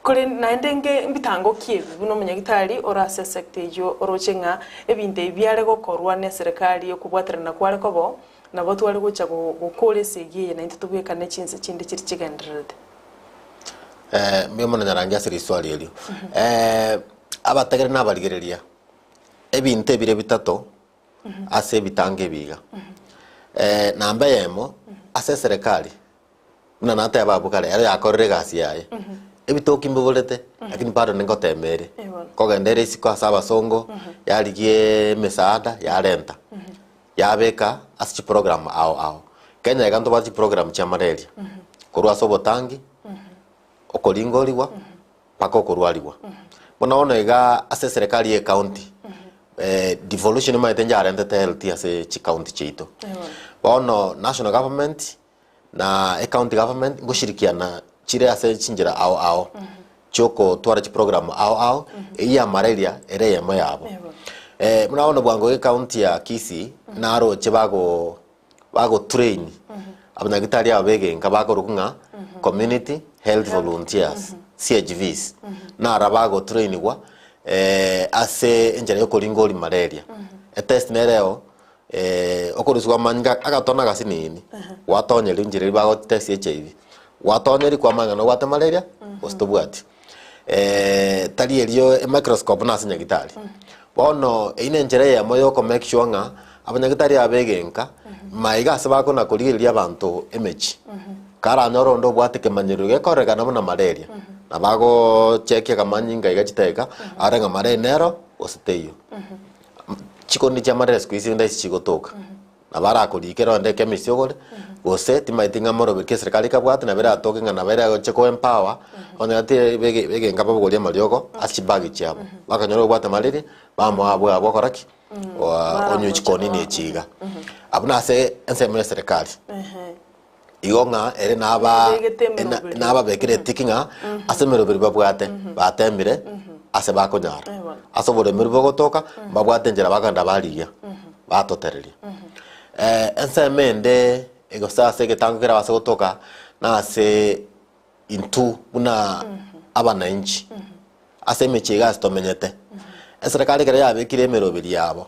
Korende naende nge mbitango ki ebi buna omonyagitari ore ase esecta eyio oroche ng'a ebinto ebi biare gokorwa neserekari okobwaterana kware kobo, nabo tware gocha gokora esegi eye naintwe tobwekane chinse chinde chiri chigendererete. Mbuya mono Nyarangi ase riswali erio. Abategere na abarigereria, ebinto ebire bitato ase ebitango ebi iga. Namba eyemo, ase eserekari, Buna nateba abwo kare, ere yakorire egasi yaye. Ebitoki mbiborete, lakini bado ningotema ere. Nkogenda ere isiko ase abasongo, yarigia emesaada, yarenta. Yabeka ase chiprogram ao ao. Kenya iga ntobwate chiprogram chia malaria. Korwa ase obotangi, okoringorigwa, mpaka okorwarigwa. Bono bono iga ase eserekari ya ecounty, devolution omanyete njarentete health ase chicounty chiaito. Bono national government na ecounty government ngoshirikiana chire ase chinchera ao ao chiokotwara chiprogram ao ao, eyio ya malaria ere eyemo yabo. Buna bono bwango iga ecounty ya Kisii naroche bago bagotrain abanyagitari aba begenka bakorokwa ng'a community health volunteers, CHVs, naro bagotrainigwa ase enchera ya okoringoria malaria. Etest nereo okorusiwa amanyinga agatona agasinini, gwatonyeria enchera eria bagotest HIV, gwatonyeria kwamanya ng'a nobwate malaria gose tobwati. Tari erio emicroscope nase nyagitari. Bono eyio nenchera eyemo ya oko make sure ng'a abanyagitari aba begenka maiga ase bakona korigereria abanto emechie. Karanyore onde obwate kemanyerero gekorekana buna malaria, nabo agochekia akamanyinga iga chidakika arore ng'a malaria nero gose teiyo. Chikoni chia malaria siku hizi ndaisi chigotoka. Nabo arakorikere onde echemist ogore, gose timaeti ng'a moroberi ki eserikari ekabwate nabo eratoke ng'a nabo eragoche ko empower, onye gati bege begenka babogorie amariogo ase chibag chiabo. Bakanyora obwate malaria, bamoa abwo abwo okora ki? Oa onywe chikonini echi iga. Abwo nase ensemo ya eserikari. Igo ng'a ere naba Ebegete ena- emeroberi. nababekere etiki ng'a ase emeroberi babwate batemire ase bakonyara. Eeh. Ase oboremeri bogotoka mbabwate enchera bakogenda barigia batotereria. Ensemo ende gose ase egetango kere ase gotoka nase intwe buna abananchi ase emechie iga ase tomenyete. Eserekari ekero yabekire emeroberi yabo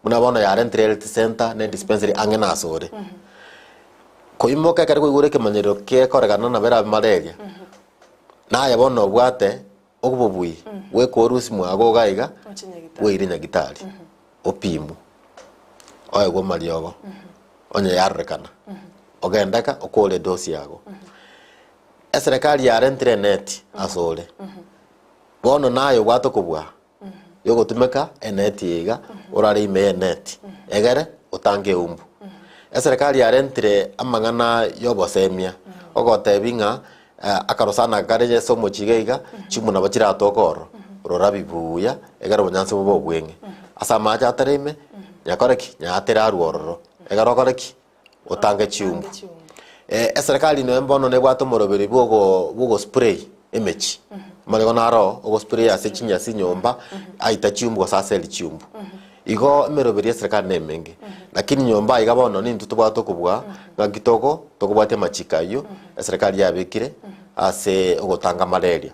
buna bono yarentire health center ne dispensary ang'e na ase ore. Koimoka ekero kwaigure ekemanyerero gekorekana nabo erabe malaria, naye bono obwate obobui bweka orusie mwago iga iga, Oche nyagitari. bweire nyagitari, opimwe, oegwe amariogo, onye yarorekana, ogende ka okore edosi yago. Eserekari yarentire eneti asore, bono naye obwate okobua yogotumeka eneti eye iga, orare ime ye eneti, egere otange eumbu. Eserekari yarentire amang'ana ya obosemia, ogotebi ng'a akarosana kare ase omochie iga iga, chimbu nabo chiratoke ororo, rorabi buya, egere obonyansi bobe obweng'e. Ase amache atare ime, nyakore ki? Nyatere arwe ororo, egere okore ki? Otange chiumbu. Eserekari nonya bono nebwate omoroberi bwogo bwogospray emechie, amariogo naro ogospray ase chinyasi nyomba, aita chiumbu gose aseri chiumbu. Igo emeroberi ya eserekari nemenge, lakini nyomba iga bono nintwe tobwate okobua ng'aki togo tokobwatia amachiko aywo eserekari yabekire ase ogotanga malaria.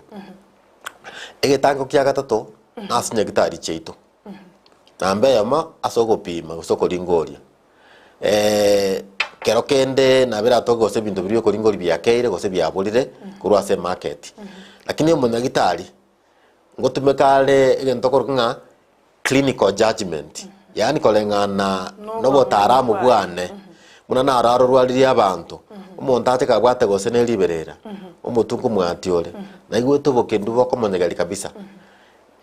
Egetango kia gatato, nase nyagitari chiaito, namba eyemo ase ogopima gose okoringoria. Kero kende nabo eratoke gose ebinto biria okoringoria biakeire gose biaborire korwa ase emarket. Lakini omonyagitari, ngotumeka are egento okorokwa ng'a clinical judgement, yaani koreng'ana na obotaalamu bwane, buna naro arorwaririe abanto, omonto ache kabwate gose ne riberera, omotwe nkomwati ore, naigwete obokendu bokomonyegeria kabisa.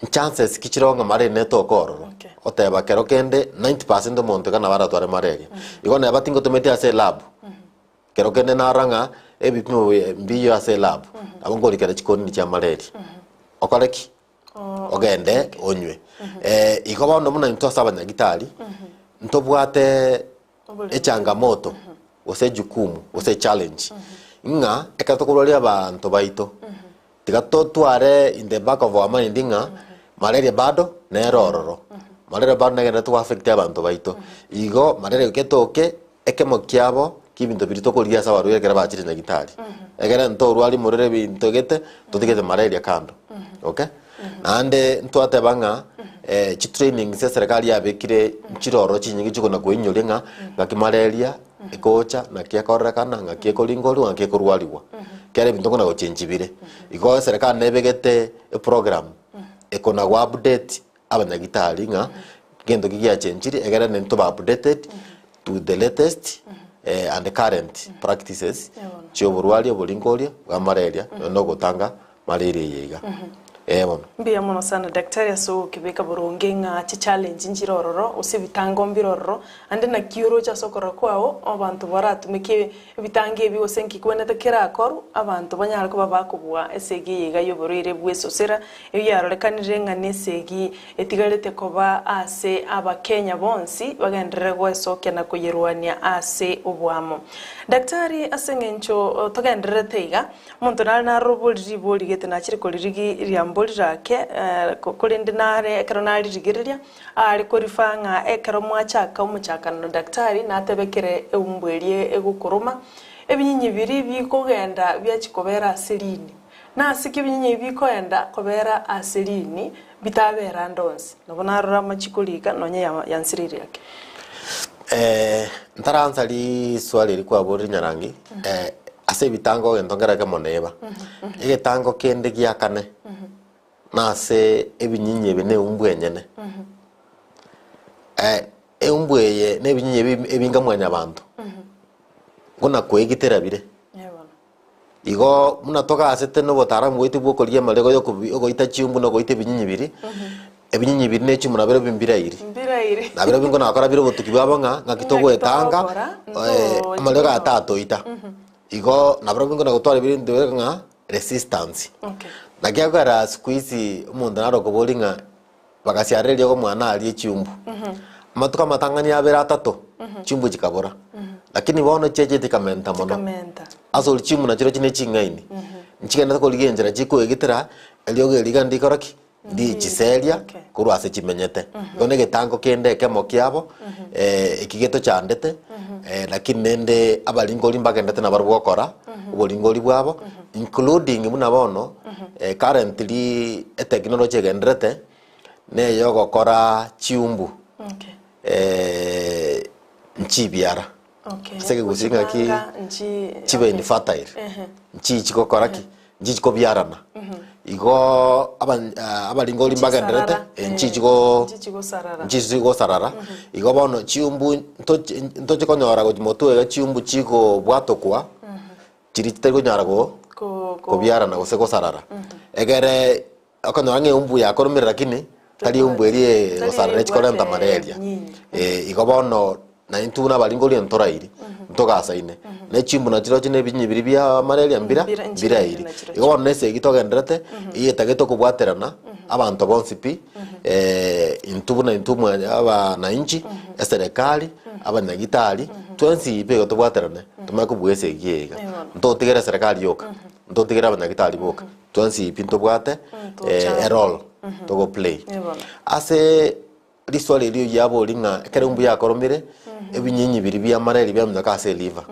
Chances ki chiroo ng'a malaria netoke ororo, Okay. oteba kero kende 90% omonto iga nabo aratware malaria. Igo neba tingotometi ase elab, kero kende narora ng'a ebipimo bi- mbiyo ase elab, nabo nkorikera chikonini chia malaria. Okore ki? Ogende onywe. Igo bono buna intwe ase abanyagitari, ntobwate echangamoto gose ejukumu gose echallenge ng'a ekero tokorwaria abanto baito tiga totware in the back of our mind ng'a malaria bado nere ororo, malaria bado negenderete go affect abanto baito. Igo malaria goika etoke ekemo kiabo kia ebinto biria tokorigia ase abarwaire ekero bachire nyagitari. Ekero ntorwari morere ebinto gete totigete malaria kando, okay. Naende ntwateba ng'a chitrainings eserekari yabekire nchire ororo chinyinge chikona koinyoria ng'a ng'aki malaria ekocha, naki ekororekana, ng'aki ekoringorigwa, ng'aki ekorwarigwa. Kera ebinto nkona gochenchi bire. Igo eserekari nebegete eprogram ekona go update abanyagitari ng'a gento ki giachenchiri egere nintwe tobe updated to the latest and current practices chia oborwari oboringoria bwa malaria nonya na ogotanga malaria eye iga. Ee bono. Mbuya mono sana daktari ase ogokebeka boronge ng'a chichallenge nchire ororo gose ebitango mbire ororo ande naki oroche ase okorora kwao abanto baratumeke ebitango ebi gose nki kwenerete kerakorwe abanto banyare koba bakobua esegi eye iga y'oborwaire bw'esosera eyio yarorekanire ng'a nesegi etigarete koba ase abakenya bonsi bagenderere goesokia na koyerwania ase oboamo. Daktari ase eng'encho togendererete iga Omonto nare naroborie ribori gete nachire koririgi riambo rirake, korende nare ekero naririgereria, aare korifaa ng'a ekero mwachaka omochakano na daktari natebe kere eumbu eria egokoroma, ebinyinyi biria bikogenda biachia kobera ase riini. Nase ki ebinyinyi ebi bikoenda kobera ase riini bitabera ande onsi? Nabo narora amachiko rika nonye yansireire ake. Ntaransa riswali eri kwaborire Nyarangi, ase ebitango egento nkere ekemo neba. Egetango kende gia kane, nase ebinyinyi ebi na eumbwa enyene. Eumbwa eye na ebinyinyi ebi ebinga mwanyabanto, buna koegitera bire. Igo buna togasete nobotaaramu bwaito bw'okorigia amarego y'ogoita chiumbu na ogoita ebinyinyi biria, ebinyinyi biria ne chiumbu nabirobio mbirairi. Mbirairi. Nabirobio nkona gokora bire obotuki bwabo ng'a ng'aki Ng'aki togoetanga, togokora, eh, amarego aya tatoita. Igo nabirobio nkona gotwara ebinto bire ng'a resistance. Okay. Naki akogera siku hizi omonto nare okoboria ng'a bagasiarera eriogo omwana aria echiumbu. Amatuko amatang'ani abere atato, chiumbu chikabora. Lakini bono chiacha chikamenta mono. Chikamenta. Ase oria chiumbu nachio chire ching'aini. Nchigenderete korigia enchera chikoegitera, eriogo eria iga ndikora ki? Ndichiseria Okay. korwa ase chimenyete. Igo na egetango kende ekemo kiabo, eki getochandete, lakini rende abaringori mbagenderete nabarobwo gokora oboringori bwabo, including buna bono, currently etechnology egenderete, neyogokora chiumbu Okay. nchibiara. Okay. Ase ekegusii ng'aki Gochibanga nchi chibe okay. infertile Ehe. nchichi gokora ki nchichi kobiarana igo abaringori mbagenderete Nchisarara. eh, nchichi go Nchichi gosarara. nchichi gosarara igo bono chiumbu ntochi konyora gochi motwe iga chiumbu chigobwatokwa chiria chitari konyara go Ko- ko- kobiarana gose gosarara egere Okonyora ng'a eumbu yakoromire lakini tari eumbu eria Tari egosarara echikorenta ebwate malaria. nyinyi. Eh, igo bono na intwe buna abaringoria ntorairi, ntogasaine. Na echimbu nachirochio na ebinyi biria bia malaria mbira, Mbira- nchirairi mbirairi. nachirochio. Igo bono na esegi togenderete, eyio etagete okobwaterana, abanto bonsi pi, intwe buna intwe mwa abananchi, eserekari, abanyagitari, twensi pi igo tobwaterane, tomanye kobua esegi eye iga. Ntotigere eserekari yoka, ntotigere abanyagitari boka. Twensi pi ntobwate Tochande. erole togo play. Eh, bono. Ase riswali erio yabori ng'a ekero mbuya akoromire ebinyinyi biria bia malaria biaminyoka ase eliver.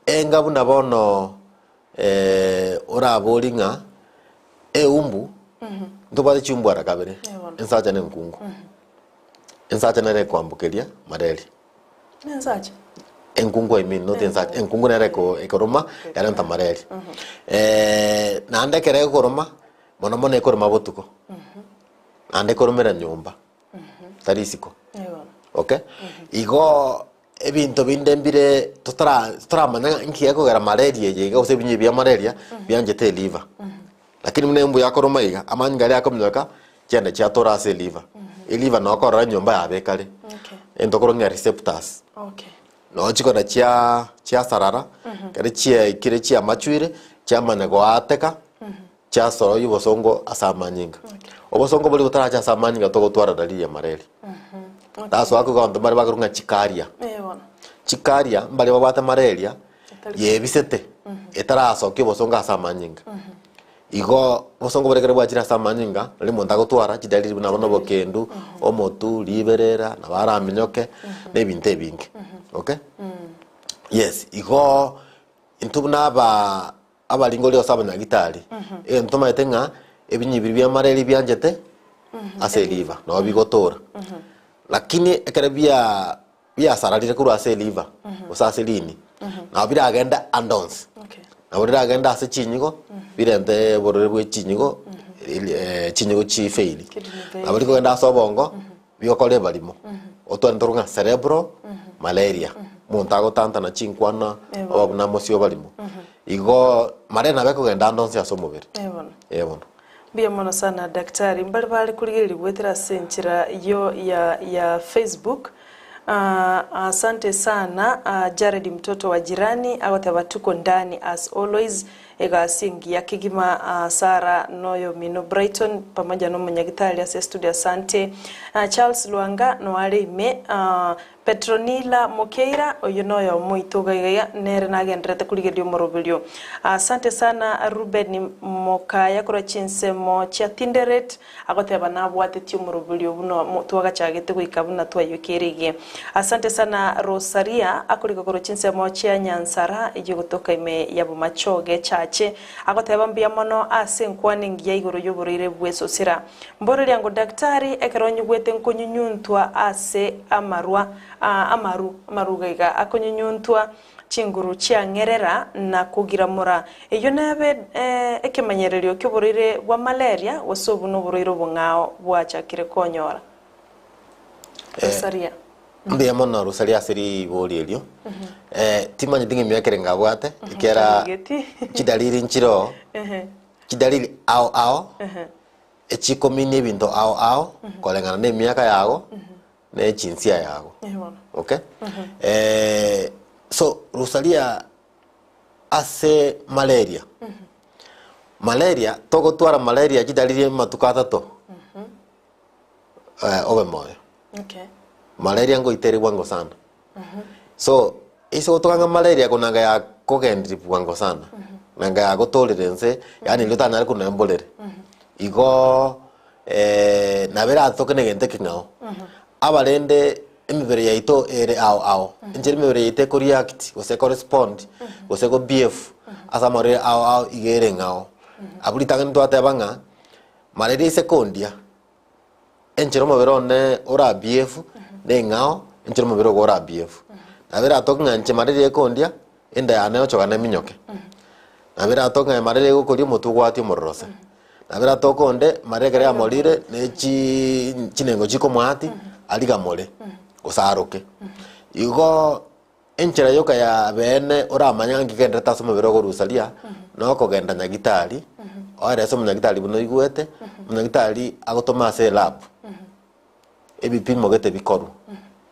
Enga buna bono orabori ng'a eumbu ntobwate chiumbu ara kabere, Eh, bono. ensacha na enkungu. Ensacha nere ekoambukeria malaria. Nensacha. Enkungu I mean not ensacha, enkungu nere eko ekoroma yarenta malaria. Naende ekero ekoroma, mono mono ekoroma botuko, naende ekoromera nyomba, tari isiko, okay. Igo ebinto binde mbire totara totaramanya ng'a nki gekogera malaria eye iga gose ebinywa ebi bia malaria bianchete eliver. Lakini buna embu yakoroma iga, amanyinga aria akominyoka, chianda chiatora ase eliver. Eliver noo okorora enyomba yabo ekare, Okay. egento okorwa ng'a receptors. Okay. Noo chikona chia chiasarara, ekero chiaikire chiamachuire, chiamanya goateka, chiasororia obosongo ase amanyinga. Okay. Obosongo boria botaracha ase amanyinga togotwara dalili ya malaria. Okay. That's why abanto mbare bakorwa ng'a chikaria. Eh, bono. Chikaria mbare babwate malaria, Etari yebisete, etarasokia obosongo ase amanyinga. Igo obosongo boria ekero bwachire ase amanyinga, nari omonto agotwara chidalili buna bono obokendu, omotu, riberera, nabo araminyoke, na ebinto ebinge, okay. Yes, igo intwe buna aba abaringori gose abanyagitari, egento tomaete ng'a ebinyi biria bia malaria bianchete ase eliver, nabo bigotora. Lakini ekero bia biasararire korwa ase eliver gose ase rini, nabo biragende ande onsi. Okay. Nabo riragende ase chinyigo, birente oborwaire bwe chinyigo, chinyigo chifaili. Kidney failure. Nabo rikogenda ase obongo, bigokora ebarimo. Otwarente korwa ng'a cerebral malaria, omonto agotantana chinkwana, Ebo. oba buna mosio obarimo. Igo malaria nabo ekogenda ande onsi ase omobere. Eh bono. Eh bono. Mbuya mono sana daktari. Mbare bare korigereria goetera ase enchera yo ya ya Facebook. Ah, asante sana ah, Jared mtoto wa jirani agoteba tuko ndani as always egasi engiya kegima ah, Sarah noyo omino Brighton pamoja nomonyagitari ase estudio asante. Ah, Charles Lwanga noare ime ah, Petronila Mokeira, oyio noyomo oito iga iga nere nagendererete korigereria omoroberio. Asante sana Reuben Mokaya korwa chinsemo chia Tinderet, agoteba nabwatetie omoroberio buna twagachagete goika buna twayokeire iga. Asante sana Rosaria akorika korwa chinsemo chia Nyansara eyio gotoka ime ya Bomachoge Chache, agoteba mbuya mono ase enkwana engiya igoro y'oborwaire bw'esosera. Mboreria ngo daktari, ekero nyigwete nkonyunyuntwa ase amarwa, amaru, amaru iga iga akonyunyuntwa, chinguru chiang'erera na kogiramora, eyio nebe ekemanyererio ki'oborwaire bwa malaria, gose obwo noborwaire obong'ao bwachakire konyora. Rosaria. Mbuya mono Rosaria ase ribori erio. Timanyeti ng'a emiaka ere ngabwate, ekiagera Tarigeti. chidalili nchiroo, chidalili ao ao, Echikomini ebinto ao ao koreng'ana na emiaka yago na echinsia yago. Okay? So Rosalia ase malaria, malaria togotwara malaria chidalili amatuko atato obe moyo. Okay. Malaria ngoitere bwango sana. So, ase gotoka ng'a malaria ko nanga yakogenderia bwango sana, nanga yagotorire nse, yaani riria otanyare konwa emborere. Igo nabo eratoke na egento ekeng'ao. Aba rende emebere yaito ere ao ao, enchera emebere yaito eko react gose eko respond gose eko behave ase amarwaire ao ao iga ere eng'ao. Abwo ritang'ani twateba ng'a malaria ase kondia. Enchera omobere one ora behave neng'ao, enchera omobere ogo ora behave. Nabo eratoke ng'a inche malaria ekondia, enda yane egochoka neminyoke. Nabo eratoke ng'a malaria egokoria omotwe ogwatia omorero ase. Nabo eratoke onde malaria ekero yamorire ne chii chinengo chikomoatia arigamore, gose aroke. Igo enchera yoka ya beene oramanye ng'a nki kegendererete ase omobere ogorusaria, nokogenda nyagitari, oerese omonyagitari buna oigwete, omonyagitari agotome ase elab, ebipimo gete bikorwe,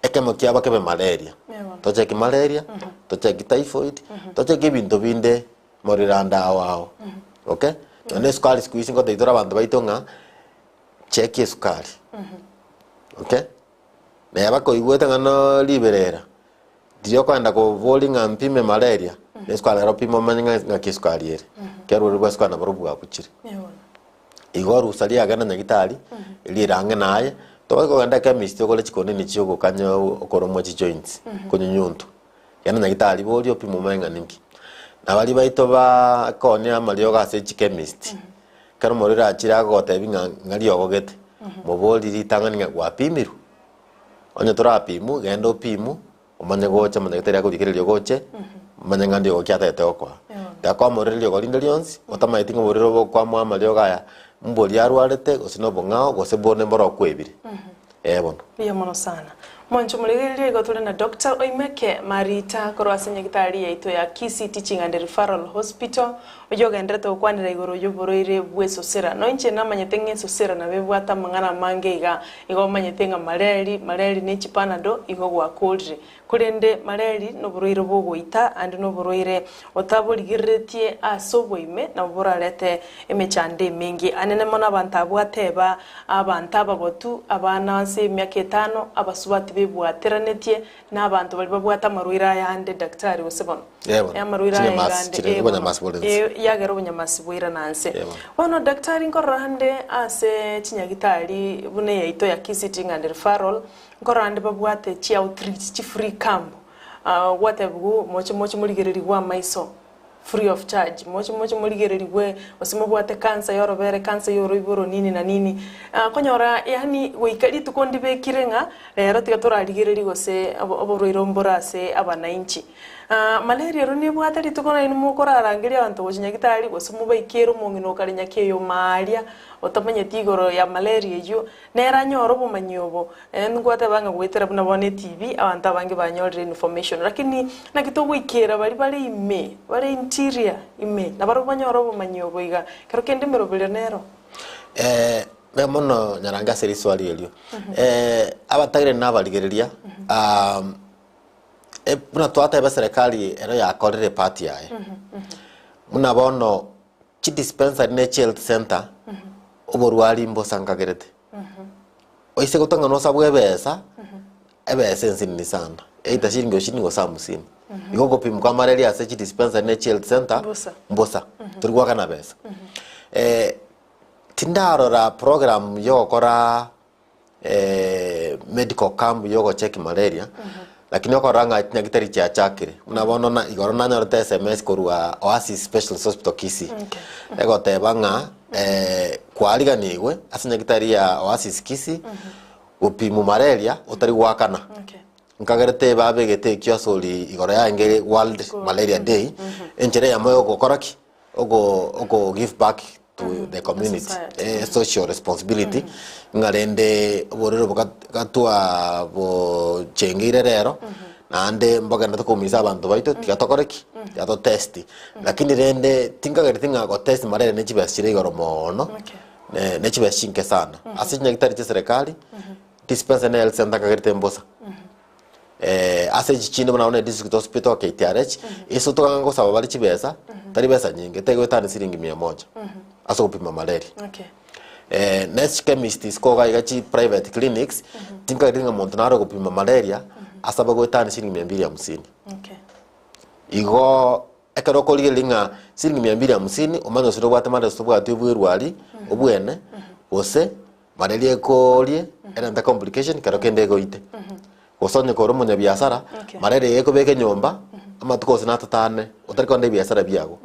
ekemo kiabo kebe malaria, tocheki malaria, tocheki typhoid, tocheki ebinto binde morire ande ao ao, okay. Nonye esukari siku hizi ngotebia tore abanto baito ng'a cheki esukari, okay. Neba koigwete ng'a no riberera, riria okoenda koboria ng'a mpime malaria, na esukari ero pima omanye ng'a ng'aki esukari ere. Ekero orure bwa esukari nabo bwabuchire. Igo orusa riagenda nyagitari, riire ang'e naye, tobaisa kogenda echemist ogore chikonini chia ogokanya okoromwa chijoints, konyunyuntwa. Genda nyagitari boria opime omanye ng'a ninki. Na baria baito baa koonia amariogo ase chichemist, ekero omorwaire achire agogotebia ng'a ng'a riogo gete, moborie ritang'ani ng'a gwapimirwe? Onye torapimwa, genda opimwe, omanye gocha omonyagitari akorigereria riogo oche, omanye ng'a ndiogo ki atagete gokoa. Takwamorire riogo rinde rionsi, otamanyeti ng'a oborwaire obo okwamoa amariogo aya, mboria arwarete, gose na obong'ao, gose bone mboro okwebire. Ee bono. Mbuya mono sana. Mwanche omorigereria igo tore na Doctor Oimeke Marita korwa ase nyagitari yaito ya Kisii Teaching and Referral Hospital oyio ogenderete gokwanera igoro y'oborwaire bw'esosera. Noinche namanyete ng'a esosera nabo ebwate amang'ana amange iga, igo omanyete ng'a mareri, mareri ne chipanado igo gwakorire. Korende mareri noborwaire bw'ogoita ande noborwaire otaborigereretie ase oboime nabo borarete emechando emenge. Anene mono abanto abwo ateba, abanto abagotu, abana ase emiaka etano, abasubati bebwateranetie, na abanto baria babwate amarwaire aya ande daktari gose bono. Eh bono. Amarwaire aya iga Chinyamasi ande, chire eh bono. obonyamasi bore nse. Eh, yagera obonyamasi bwairana nse. Eh bono. Bono daktari nkorora ande ase chinyagitari buna eyaito ya Kisii Teaching and Referral, Nkorora ande babwate chi outreach, chi free camp, gwatebigwa moche moche morigererigwe amaiso free of charge, moche moche morigererigwe gose mobwate cancer ya orobere, cancer ya oroiboro nini na nini. Okonyora yaani goika rituko ndibekire ng'a rero tiga torarigererie gose oborwaire mbore ase abanainchi. Malaria ero nebwate rituko nainwe mokorarangeria abanto gochia nyagitari gose mobaikere omong'ina okare nyakeyo aaria otamanyeti igoro ya malaria eyio. Nere anyore obomanyi obo, ngwateba ng'a goetera buna bono etibi, abanto abange banyorire information. Lakini naki togoikera baria bare ime, bare interior. interior ime, nabarabwo banyore obomanyi obo iga. Ekero kende emeroberio nero. Mbuya mono Nyarange ase riswali erio. Abatagere na abarigereria, buna twateba eserekari ero yakorire epart yaye, buna bono chidispensary ne chihealth center, oborwari mbosankagerete. Oise gotang'ana osabwe ebesa, ebesa ensinini sana, either shilingi ishirini gose hamsini. Igo ogopimwa kwa malaria ase chidispensary ne chihealth center, Mbosa. mbosa, tori goakana besa. Tindarora program yogokora medical camp yogocheck malaria, lakini okorora ng'a chinyagitari chiachakire. Buna bono na igoro nanyorete sms korwa Oasis Specialist Hospital Kisii, egoteba ng'a kwariganigwe ase nyagitari ya Oasis Kisii, gopimwa malaria otari goakana. Nkagerete babegete ekio ase ori igoro yaenge World Malaria Day, enchera eyemo ya ogokora ki? Ogo ogo give back to the community, Society. social responsibility, ng'a rende oborwaire obo gat- gatwa bochengeire rero, naende mbogenderete koumisa abanto baito tiga tokore ki? Tiga totesti. Lakini rende tinkagereti ng'a gotest malaria ne chibesa chire igoro moono, ne chibesa chinke sana. Ase chinyagitari chia eserekari, dispensary ne health center nkagerete mbosa. Ase echi chinde buna bono edistrict hospital KTRH, ase tokang'a gosaba bare chibesa, tari besa nyinge, tegoetania siringi mia moja, ase ogopima malaria. Ne chichemist isiko iga iga chi private clinics, tinkagete ng'a monto nare ogopima malaria, asabe goetania siringi mia mbili hamsini. Igo ekero okorigereria ng'a siringi mia mbili hamsini, omanye gose nobwate malaria gose tobwati obwerwari obwene, gose Malaria ekorie erente complication kero kende egoite. Gose onye kore omonyabiasara, malaria eye ekobeka enyomba amatuko gose na atato ane otari kogenda ebiasara biago.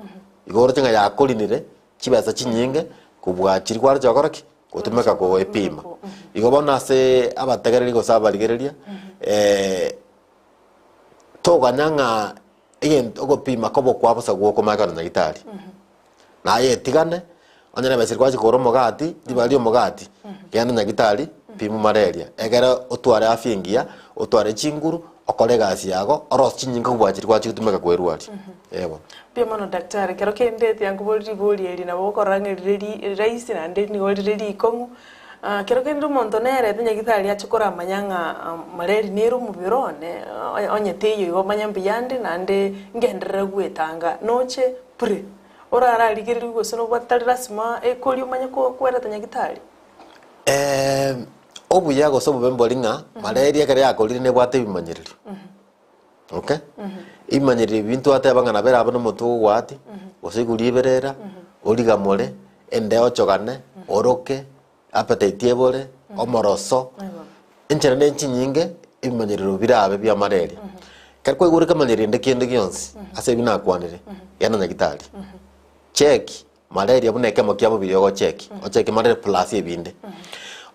Igo oroche ng'a yakorinire chibesa chinyinge kobua chiria kwaroche gokora ki? Gotumeka goepima. Igo bono ase abategereri gose abarigereria toganya ng'a egento ogopima kobe okwa bosa gwokomanya kogenda nyagetari. Naye etigane, onye nebesa eria kwachia kogora omogati, ribaga ria omogati, genda nyagitari, pima malaria, egere otware afya engiya, otware chinguru, okore egasi yago, orose chinyinga kobua chiria kwachia gotumeka kwerwaria. Eh bono. Mbuya mono daktari, ekero kende tiankoboria ribori eri nabo okorora ng'a rire ri rahisi naende nigo rire rikong'u. Kero kende omonto nerete nyagitari ache koramanya ng'a malaria nere omobere one, onye teiyo igo manya mbuya ande naende ngenderere gwetanga, noche bure. Orararigererie gose nobwate tari lasima ekoria omanye kwereta nyagitari. Obuya gose obobe mbori ng'a malaria ekero yakorire nebwate ebimanyererio, okay? Ebimanyererio ebi ntwateba ng'a nabo erabe na omotwe ogogoatia, gose igoro riberera, origamore, enda eochogane, oroke, appetite ebore, omoroso, enchera ne chinyinge ebimanyererio birabe bia malaria. Ekero kwaigure ekemanyererio rende kende gionsi ase ebi nakwanire, genda nyagitari, check malaria buna ekemo kia mobere ogocheki, ocheki malaria plus ebinde.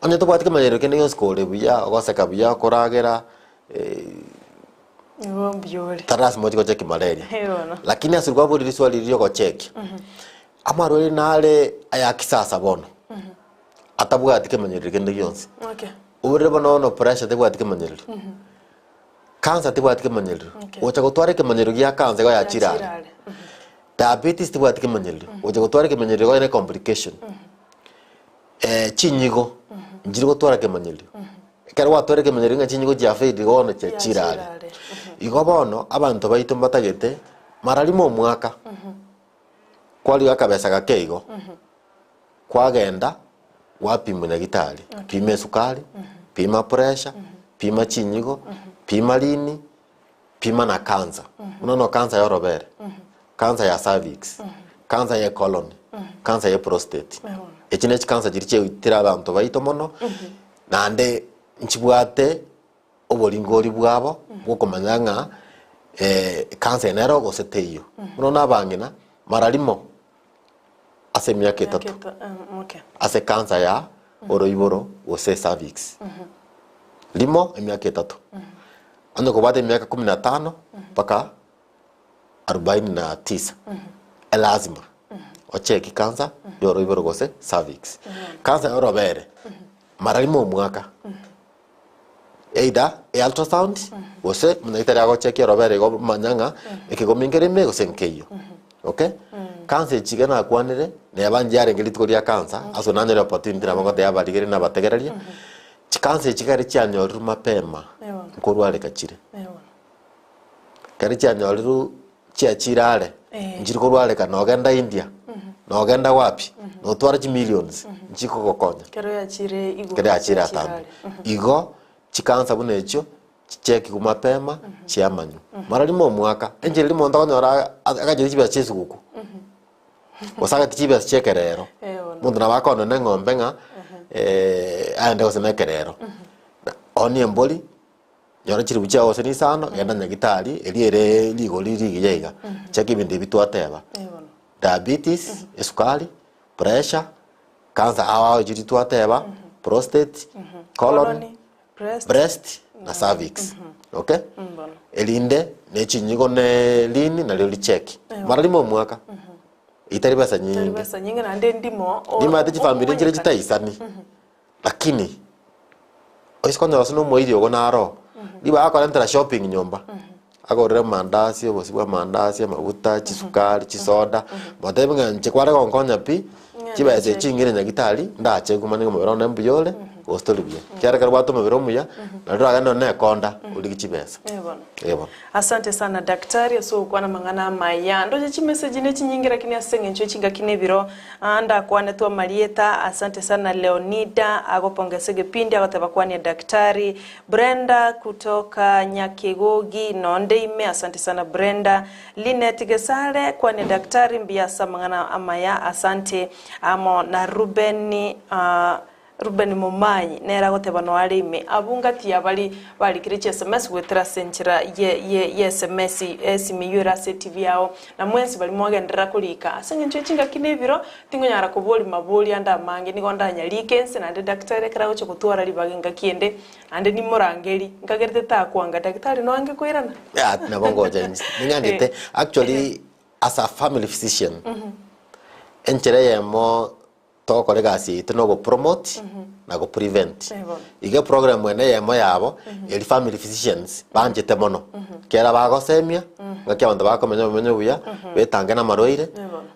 Onye tobwati kemanyererio kende gionsi kore buya, ogoseka buya, okoragera Igo mbuya ore. tari lasima ochie gocheki malaria. Eh bono. Lakini ase kwaborire riswali riria ogochekia, amarwaire nare aya kisasa bono, atabwati kemanyererio kende gionsi. Oborere bono bono pressure tebwati kemanyererio, cancer tebwati kemanyererio, gocha gotwara ekemanyererio gia cancer igo yachire are. Diabetes tebwati kemanyererio, gocha gotwara ekemanyererio igo ne complication. Chinyigo, nchiri gotwara kemanyererio, ekero gwatwarire ekemanyererio ng'a chinyigo chiafailire bono chiachire are. Igo bono, abanto baito mbatagete mara rimo omwaka, kwarigia akabesa gake igo, kwagenda gwapimwa nyagitari, pima esukari, pima pressure, pima chinyigo, pima rini, pima na cancer. Buna bono cancer ya orobere, cancer ya cervix, cancer ya ecolon, cancer ya eprostate. Echi ne chicancer chiria chiaitire abanto baito mono, naende nchibwate oboringori bwabo bwokomanya ng'a cancer eye nero gose teiyo. Bono na abang'ina mara rimo ase emiaka etato ase cancer ya oroiboro gose cervix. Rimo emiaka etato. Onye kobwate emiaka kumi na tano mpaka arubaini na tisa, elazima ocheki cancer ya oroiboro gose cervix. Cancer ya orobere mara rimo omwaka. Either e ultrasound gose omonyagetari agochekia orobere igo omanya ng'a ekegomi nkere ime gose nkeiyo. Okay? Cancer echi iga nakwanire, neba nchiarenge rituko ria cancer, ase nanyore opportunity nabo ngotebia abarigereria na abategereria, chicancer echi ekero chianyorirwe mapema, nkorwareka chire. Ekero chianyorirwe chiachire are, nchiri korwareka nogenda India, nogenda wapi, notware chimillions, nchikogokonya. Ekero yachire igoro. Ekero yachire yachire atambe. are. Igo, chicancer buna echio, chichekigwe mapema, chiamanywa. Mara rimo omwaka, enchera riria omonto okonyora agachire chibesa chia esuguku, gose agatie chibesa chia ekerero, Eh, bono. omonto nabo akoonana eng'ombe ng'a aende gose na ekerero. Oonie embori, nyora chiribu chiago gose na isano, genda nyagetari, erio ere rigori rigiya iga. Cheki ebinto ebi twateba, Eh, bono. diabetes, esukari, pressure, cancer ao ao echi twateba, prostate, colon, Colon, breast, breast na cervix okay bono. erinde ne chinyigo ne rini nario richeki mara rimo omwaka itari besa Tari nyinge besa nyinge naende ndimo o- nimate chifamiri nchire omanyekane. chitaisani lakini oise konyora ase nomoiri ogo naro riba akorentera shopping nyomba agorere amandasi obosie bwa amandasi amaguta chisukari chisoda motebi ng'a inche kware gonkonya pi Ng'a chibesa nacheki. echi ching'ire nyagitari ndache kumanya ng'a omobere one mbuya ore gose tori buya ekiagera ekero obwate omobere omuya naende oragende nonye na ekonda origie chibesa Eh, bono. eh bono. Asante sana daktari ase ogokwana amang'ana amaya. Ndoche chimessage ne chinyinge lakini ase eng'encho ye chingaki na ebiro aa ndakwanetwe amarieta. Asante sana Leonida agopongesa egepindi agoteba kwania daktari. Brenda kutoka Nyakegogi nonde ime asante sana Brenda. Linet Gesare kwania daktari mbuya ase amang'ana amaya asante. Amo na Ruben aa Reuben Momanyi nere agoteba noe are ime abwo ngati y'abari barikire chiSMS goetera ase enchera ye ye y'SMS esimi eyio ere ase etibi yao, na mwensi baria mwagenderera korika. Ase engencho ye chingaki na ebiro, tingonyara koboria mabori ande amange, nigo ndanyarike inse naende daktari ekero agocha gotwara ribaga engaki ende, naende nimorangeri, nkagerete takwanga, daktari noange koirana? Yeah, nabo ngocha inche. Ning'anchete, actually as a family physician, enchera eyemo Togokora egasi yaito na ogopromote na goprevent. Iga eprogram ene eyemo yabo eri family physicians banchete mono. Kera bagosemia ngaki abanto bakomenya obomenyo obuya, betange na amarwaire,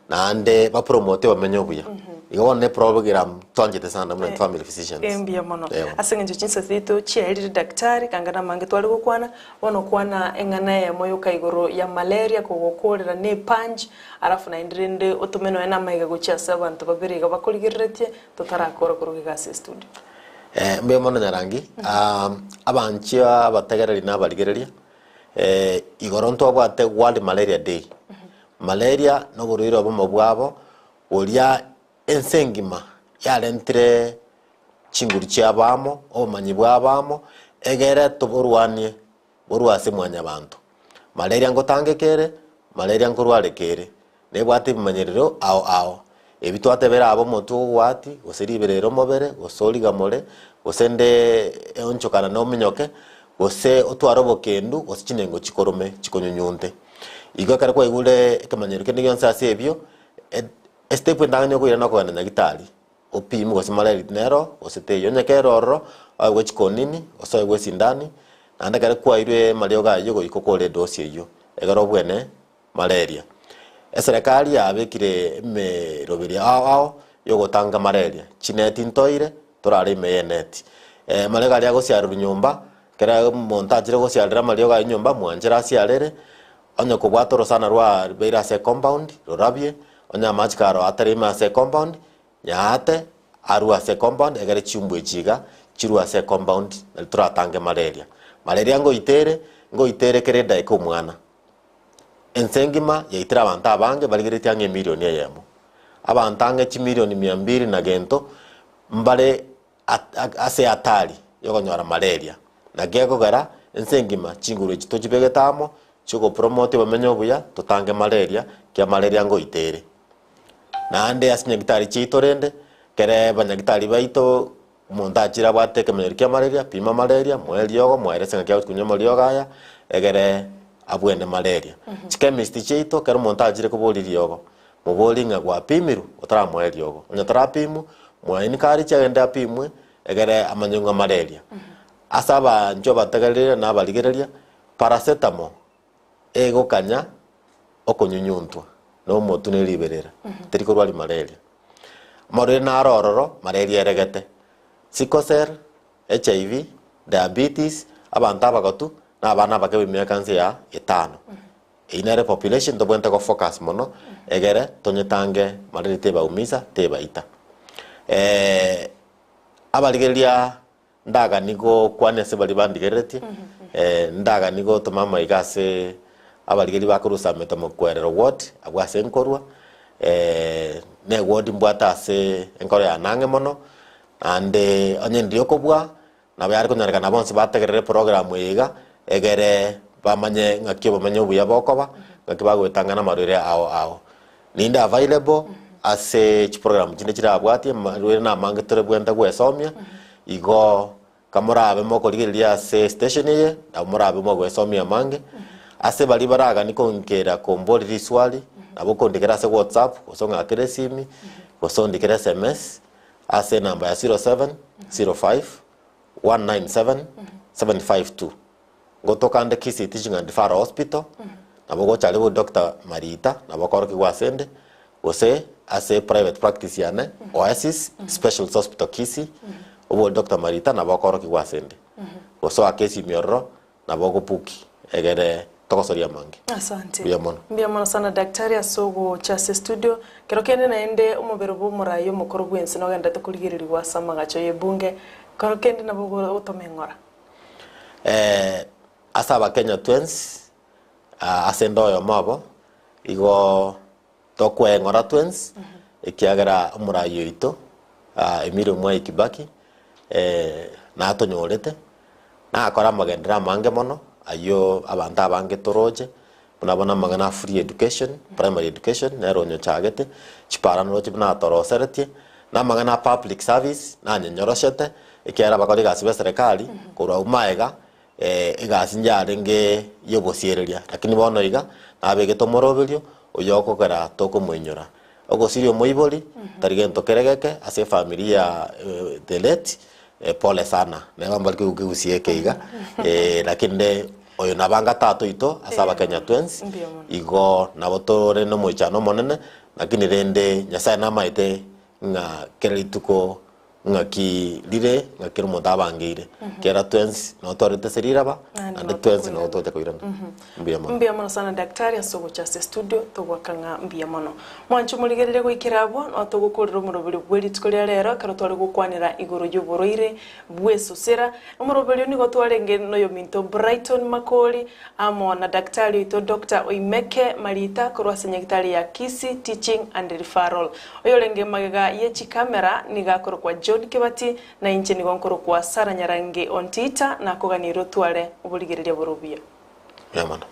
naende bapromote obomenyo obuya. Igo bono ne eprogram twanchete sana buna intwe family physicians. Mbuya mono. Eeh bono. Ase eng'encho chinsa chiaito chiaerire daktari, kanga namange tware gokwana, bono kwana eng'ana eyemo yoka igoro ya malaria kogokorera ne epunch, Alafu naende rende otome nonya namaiga gochia ase abanto babere iga bakorigereretie, totarakora korwa iga ase estudio. Eh, mbuya mono Nyarangi. Ah, abanchia abategereri na abarigereria, eh, igoro ntwabwate World Malaria Day. Malaria na oborwaire obomo bwabo, boria ense engima yarentire chinguru chiabo amo, obomanyi bwabo amo, egere toborwanie Borwa ase mwanyabanto. Malaria ngotangeka ere, malaria nkorwareka ere, nebwate ebimanyerero ao ao. Ebi twatebera abe omotwe ogwati, gose riberera omobere, gose origamore, gose nde eonchokana na ominyoke, gose otware obokendu, gose chinengo chikorome chikonyunyunte. Igo ekero kwaigure ekemanyerero kende gionsi ase ebio, estep entang'ani okoira nokogenda nyagitari. Opime gose malaria nero gose teiyo, onye kere ororo oegwe chikonini gose oegwe esindani, naende ekero kwairwe amariogo ayio goika okore edosi eyio, egere obwene malaria. Eserekari yabekire emeroberi ao ao yogotanga malaria, chineti ntoire torare ime y'eneti, amariogo aria agosiarerwa nyomba, ekero omonto achire gosiarera amariogo ayio nyomba mwanchere asiarere, onye kobwate orosana rwabeire ase ecompound rorabie, onye amache karo atari ime ase ecompound, Nyaate arue ase ecompound egere chiumbu echi iga chirue ase ecompound nari toratange malaria. Malaria ngoitere, ngoitere kera edaika omwana. Ense engima yaitire abanto abange barigeretie ang'e emilioni eyemo. Abanto ang'e chimilioni mia mbili na gento mbare ase hatari yokonyora malaria. Naki ekogera ense engima chinguru echi tochibegete amo chiogopromote obomenyo obuya totange malaria ekiagera malaria ngoitere. Naende ase chinyagitari chiaito rende, ekere abanyagitari baito, omonto achire abwate ekemenyero kia malaria, pima malaria, moe eriogo, moerese ng'aki agochi konywa amariogo aya, egere abwene malaria. Chichemist chiaito, ekero omonto achire koboria eriogo, moborie ng'a gwapimirwe, otaramoa eriogo. Onye tarapimwa, moe encourage agende apimwe, egere amanye ng'a malaria. Ase abanchwa abategereri na abarigereria, paracetamol, egokanya okonyunyuntwa. na omotwe na riberera, teri korwaria malaria. Amarwaire naro ororo, malaria eregete, sickle cell, HIV, diabetes, abanto abagotu, na abana abake b'emiaka nse ya etano. Eyio nere population tobwenerete go focus mono, egere tonyetange malaria tebaumisa, tebaita. Abarigereria Ndagani gokwania ase baria bandigereretie, ndagani gotoma amaiga ase abarigereria bakorwa Sameta Mokwerero ward, abwo ase nkorwa, na eward mbwate ase enkoro yane ang'e mono, naende onye ndiri okobua, nabo yare konyarekana bonsi bategerere eprogram eye iga, egere bamanye ng'aki obomenyo obuya bokoba, ng'aki bagoetang'ana amarwaire ao ao. Ninde available ase chiprogram chinde chirabwatie amarwaire na amange torebwente gwesomia, igo kamorabe mokorigereria ase station eye, nabo morabe mogoesomia amange, ase baria baragani konkera komboria riswali, nabo okondikera ase whatsapp, gose ong'akere esimi, gose ondikere sms, ase enamba ya 0705 197 752. Ngotoka nde Kisii Teaching and Referral Hospital, nabo ogocha aria bwo Doctor Marita, nabo okorokigwa asende, gose ase private practice yane, Oasis Specialist Hospital Kisii, obwo Doctor Marita nabo okorokigwa asende. Gose oake esimi ororo, nabo ogobuki egere togosoria amange. Asante. Mbuya mono. Mbuya mono sana daktari ase ogocha ase estudio. Kero kende naende omobere bwa omorai omokoro bwensi nogenderete korigererigwa ase amagacho y'ebunge. Kero kende nabo ogotoma eng'ora. Ase Abakenya twensi, ase ende oyomo obo, igo tokweng'ora twensi, ekiagera omorai oito Emilio Mwai Kibaki natonyorete, nakora amagenderero amange mono, ayio abanto abange toroche, buna bono amang'ana a free education, primary education, nere onyochagete, chipara noroche buna atoroseretie, na amang'ana a public service, nanyenyoroshete, ekiagera abakori egasi b'eserekari, korwa abwo magega, egasi yarenge ya obosiereria, lakini bono iga, nabegete omoroberio, oyo okogera tokomoinyora. Ogosiria omoibori, tari gento kere geke, ase efamiri ya the late, pole sana, neba mbari koigwa kegusii eke iga, lakini rende oyo nabo anga tata oito ase abakenya twensi, Mbuya mono. igo nabo tore na omoichano omonene, lakini rende Nyasaye namaete ng'a kera rituko ng'aki rire, ng'a kera omonto abangeire. Kera twensi nabo twarete ase riraba, Naende naende nabo twensi tokoirana. nabo togocha koirana. Mbuya mono. Mbuya mono sana daktari ase ogocha ase estudio togoaka ng'a mbuya mono. Mwanche omorigereria goikera abwo nabo togokorera omoroberio bwe rituko ria rero ekero tware gokwanera igoro y'oborwaire bw'esosera. Omoroberio nigo twarenge noyominto Brighton Makori amo na daktari oito Doctor Oimeke Marita korwa ase nyagitari ya Kisii Teaching and Referral. Oyorenge magega ye chikamera nigo akorokwa John Kebati, na inche nigo nkorokwa Sarah Nyarangi Ontita, nakoganirie otware oborigereria bore obuya. Mbuya mono.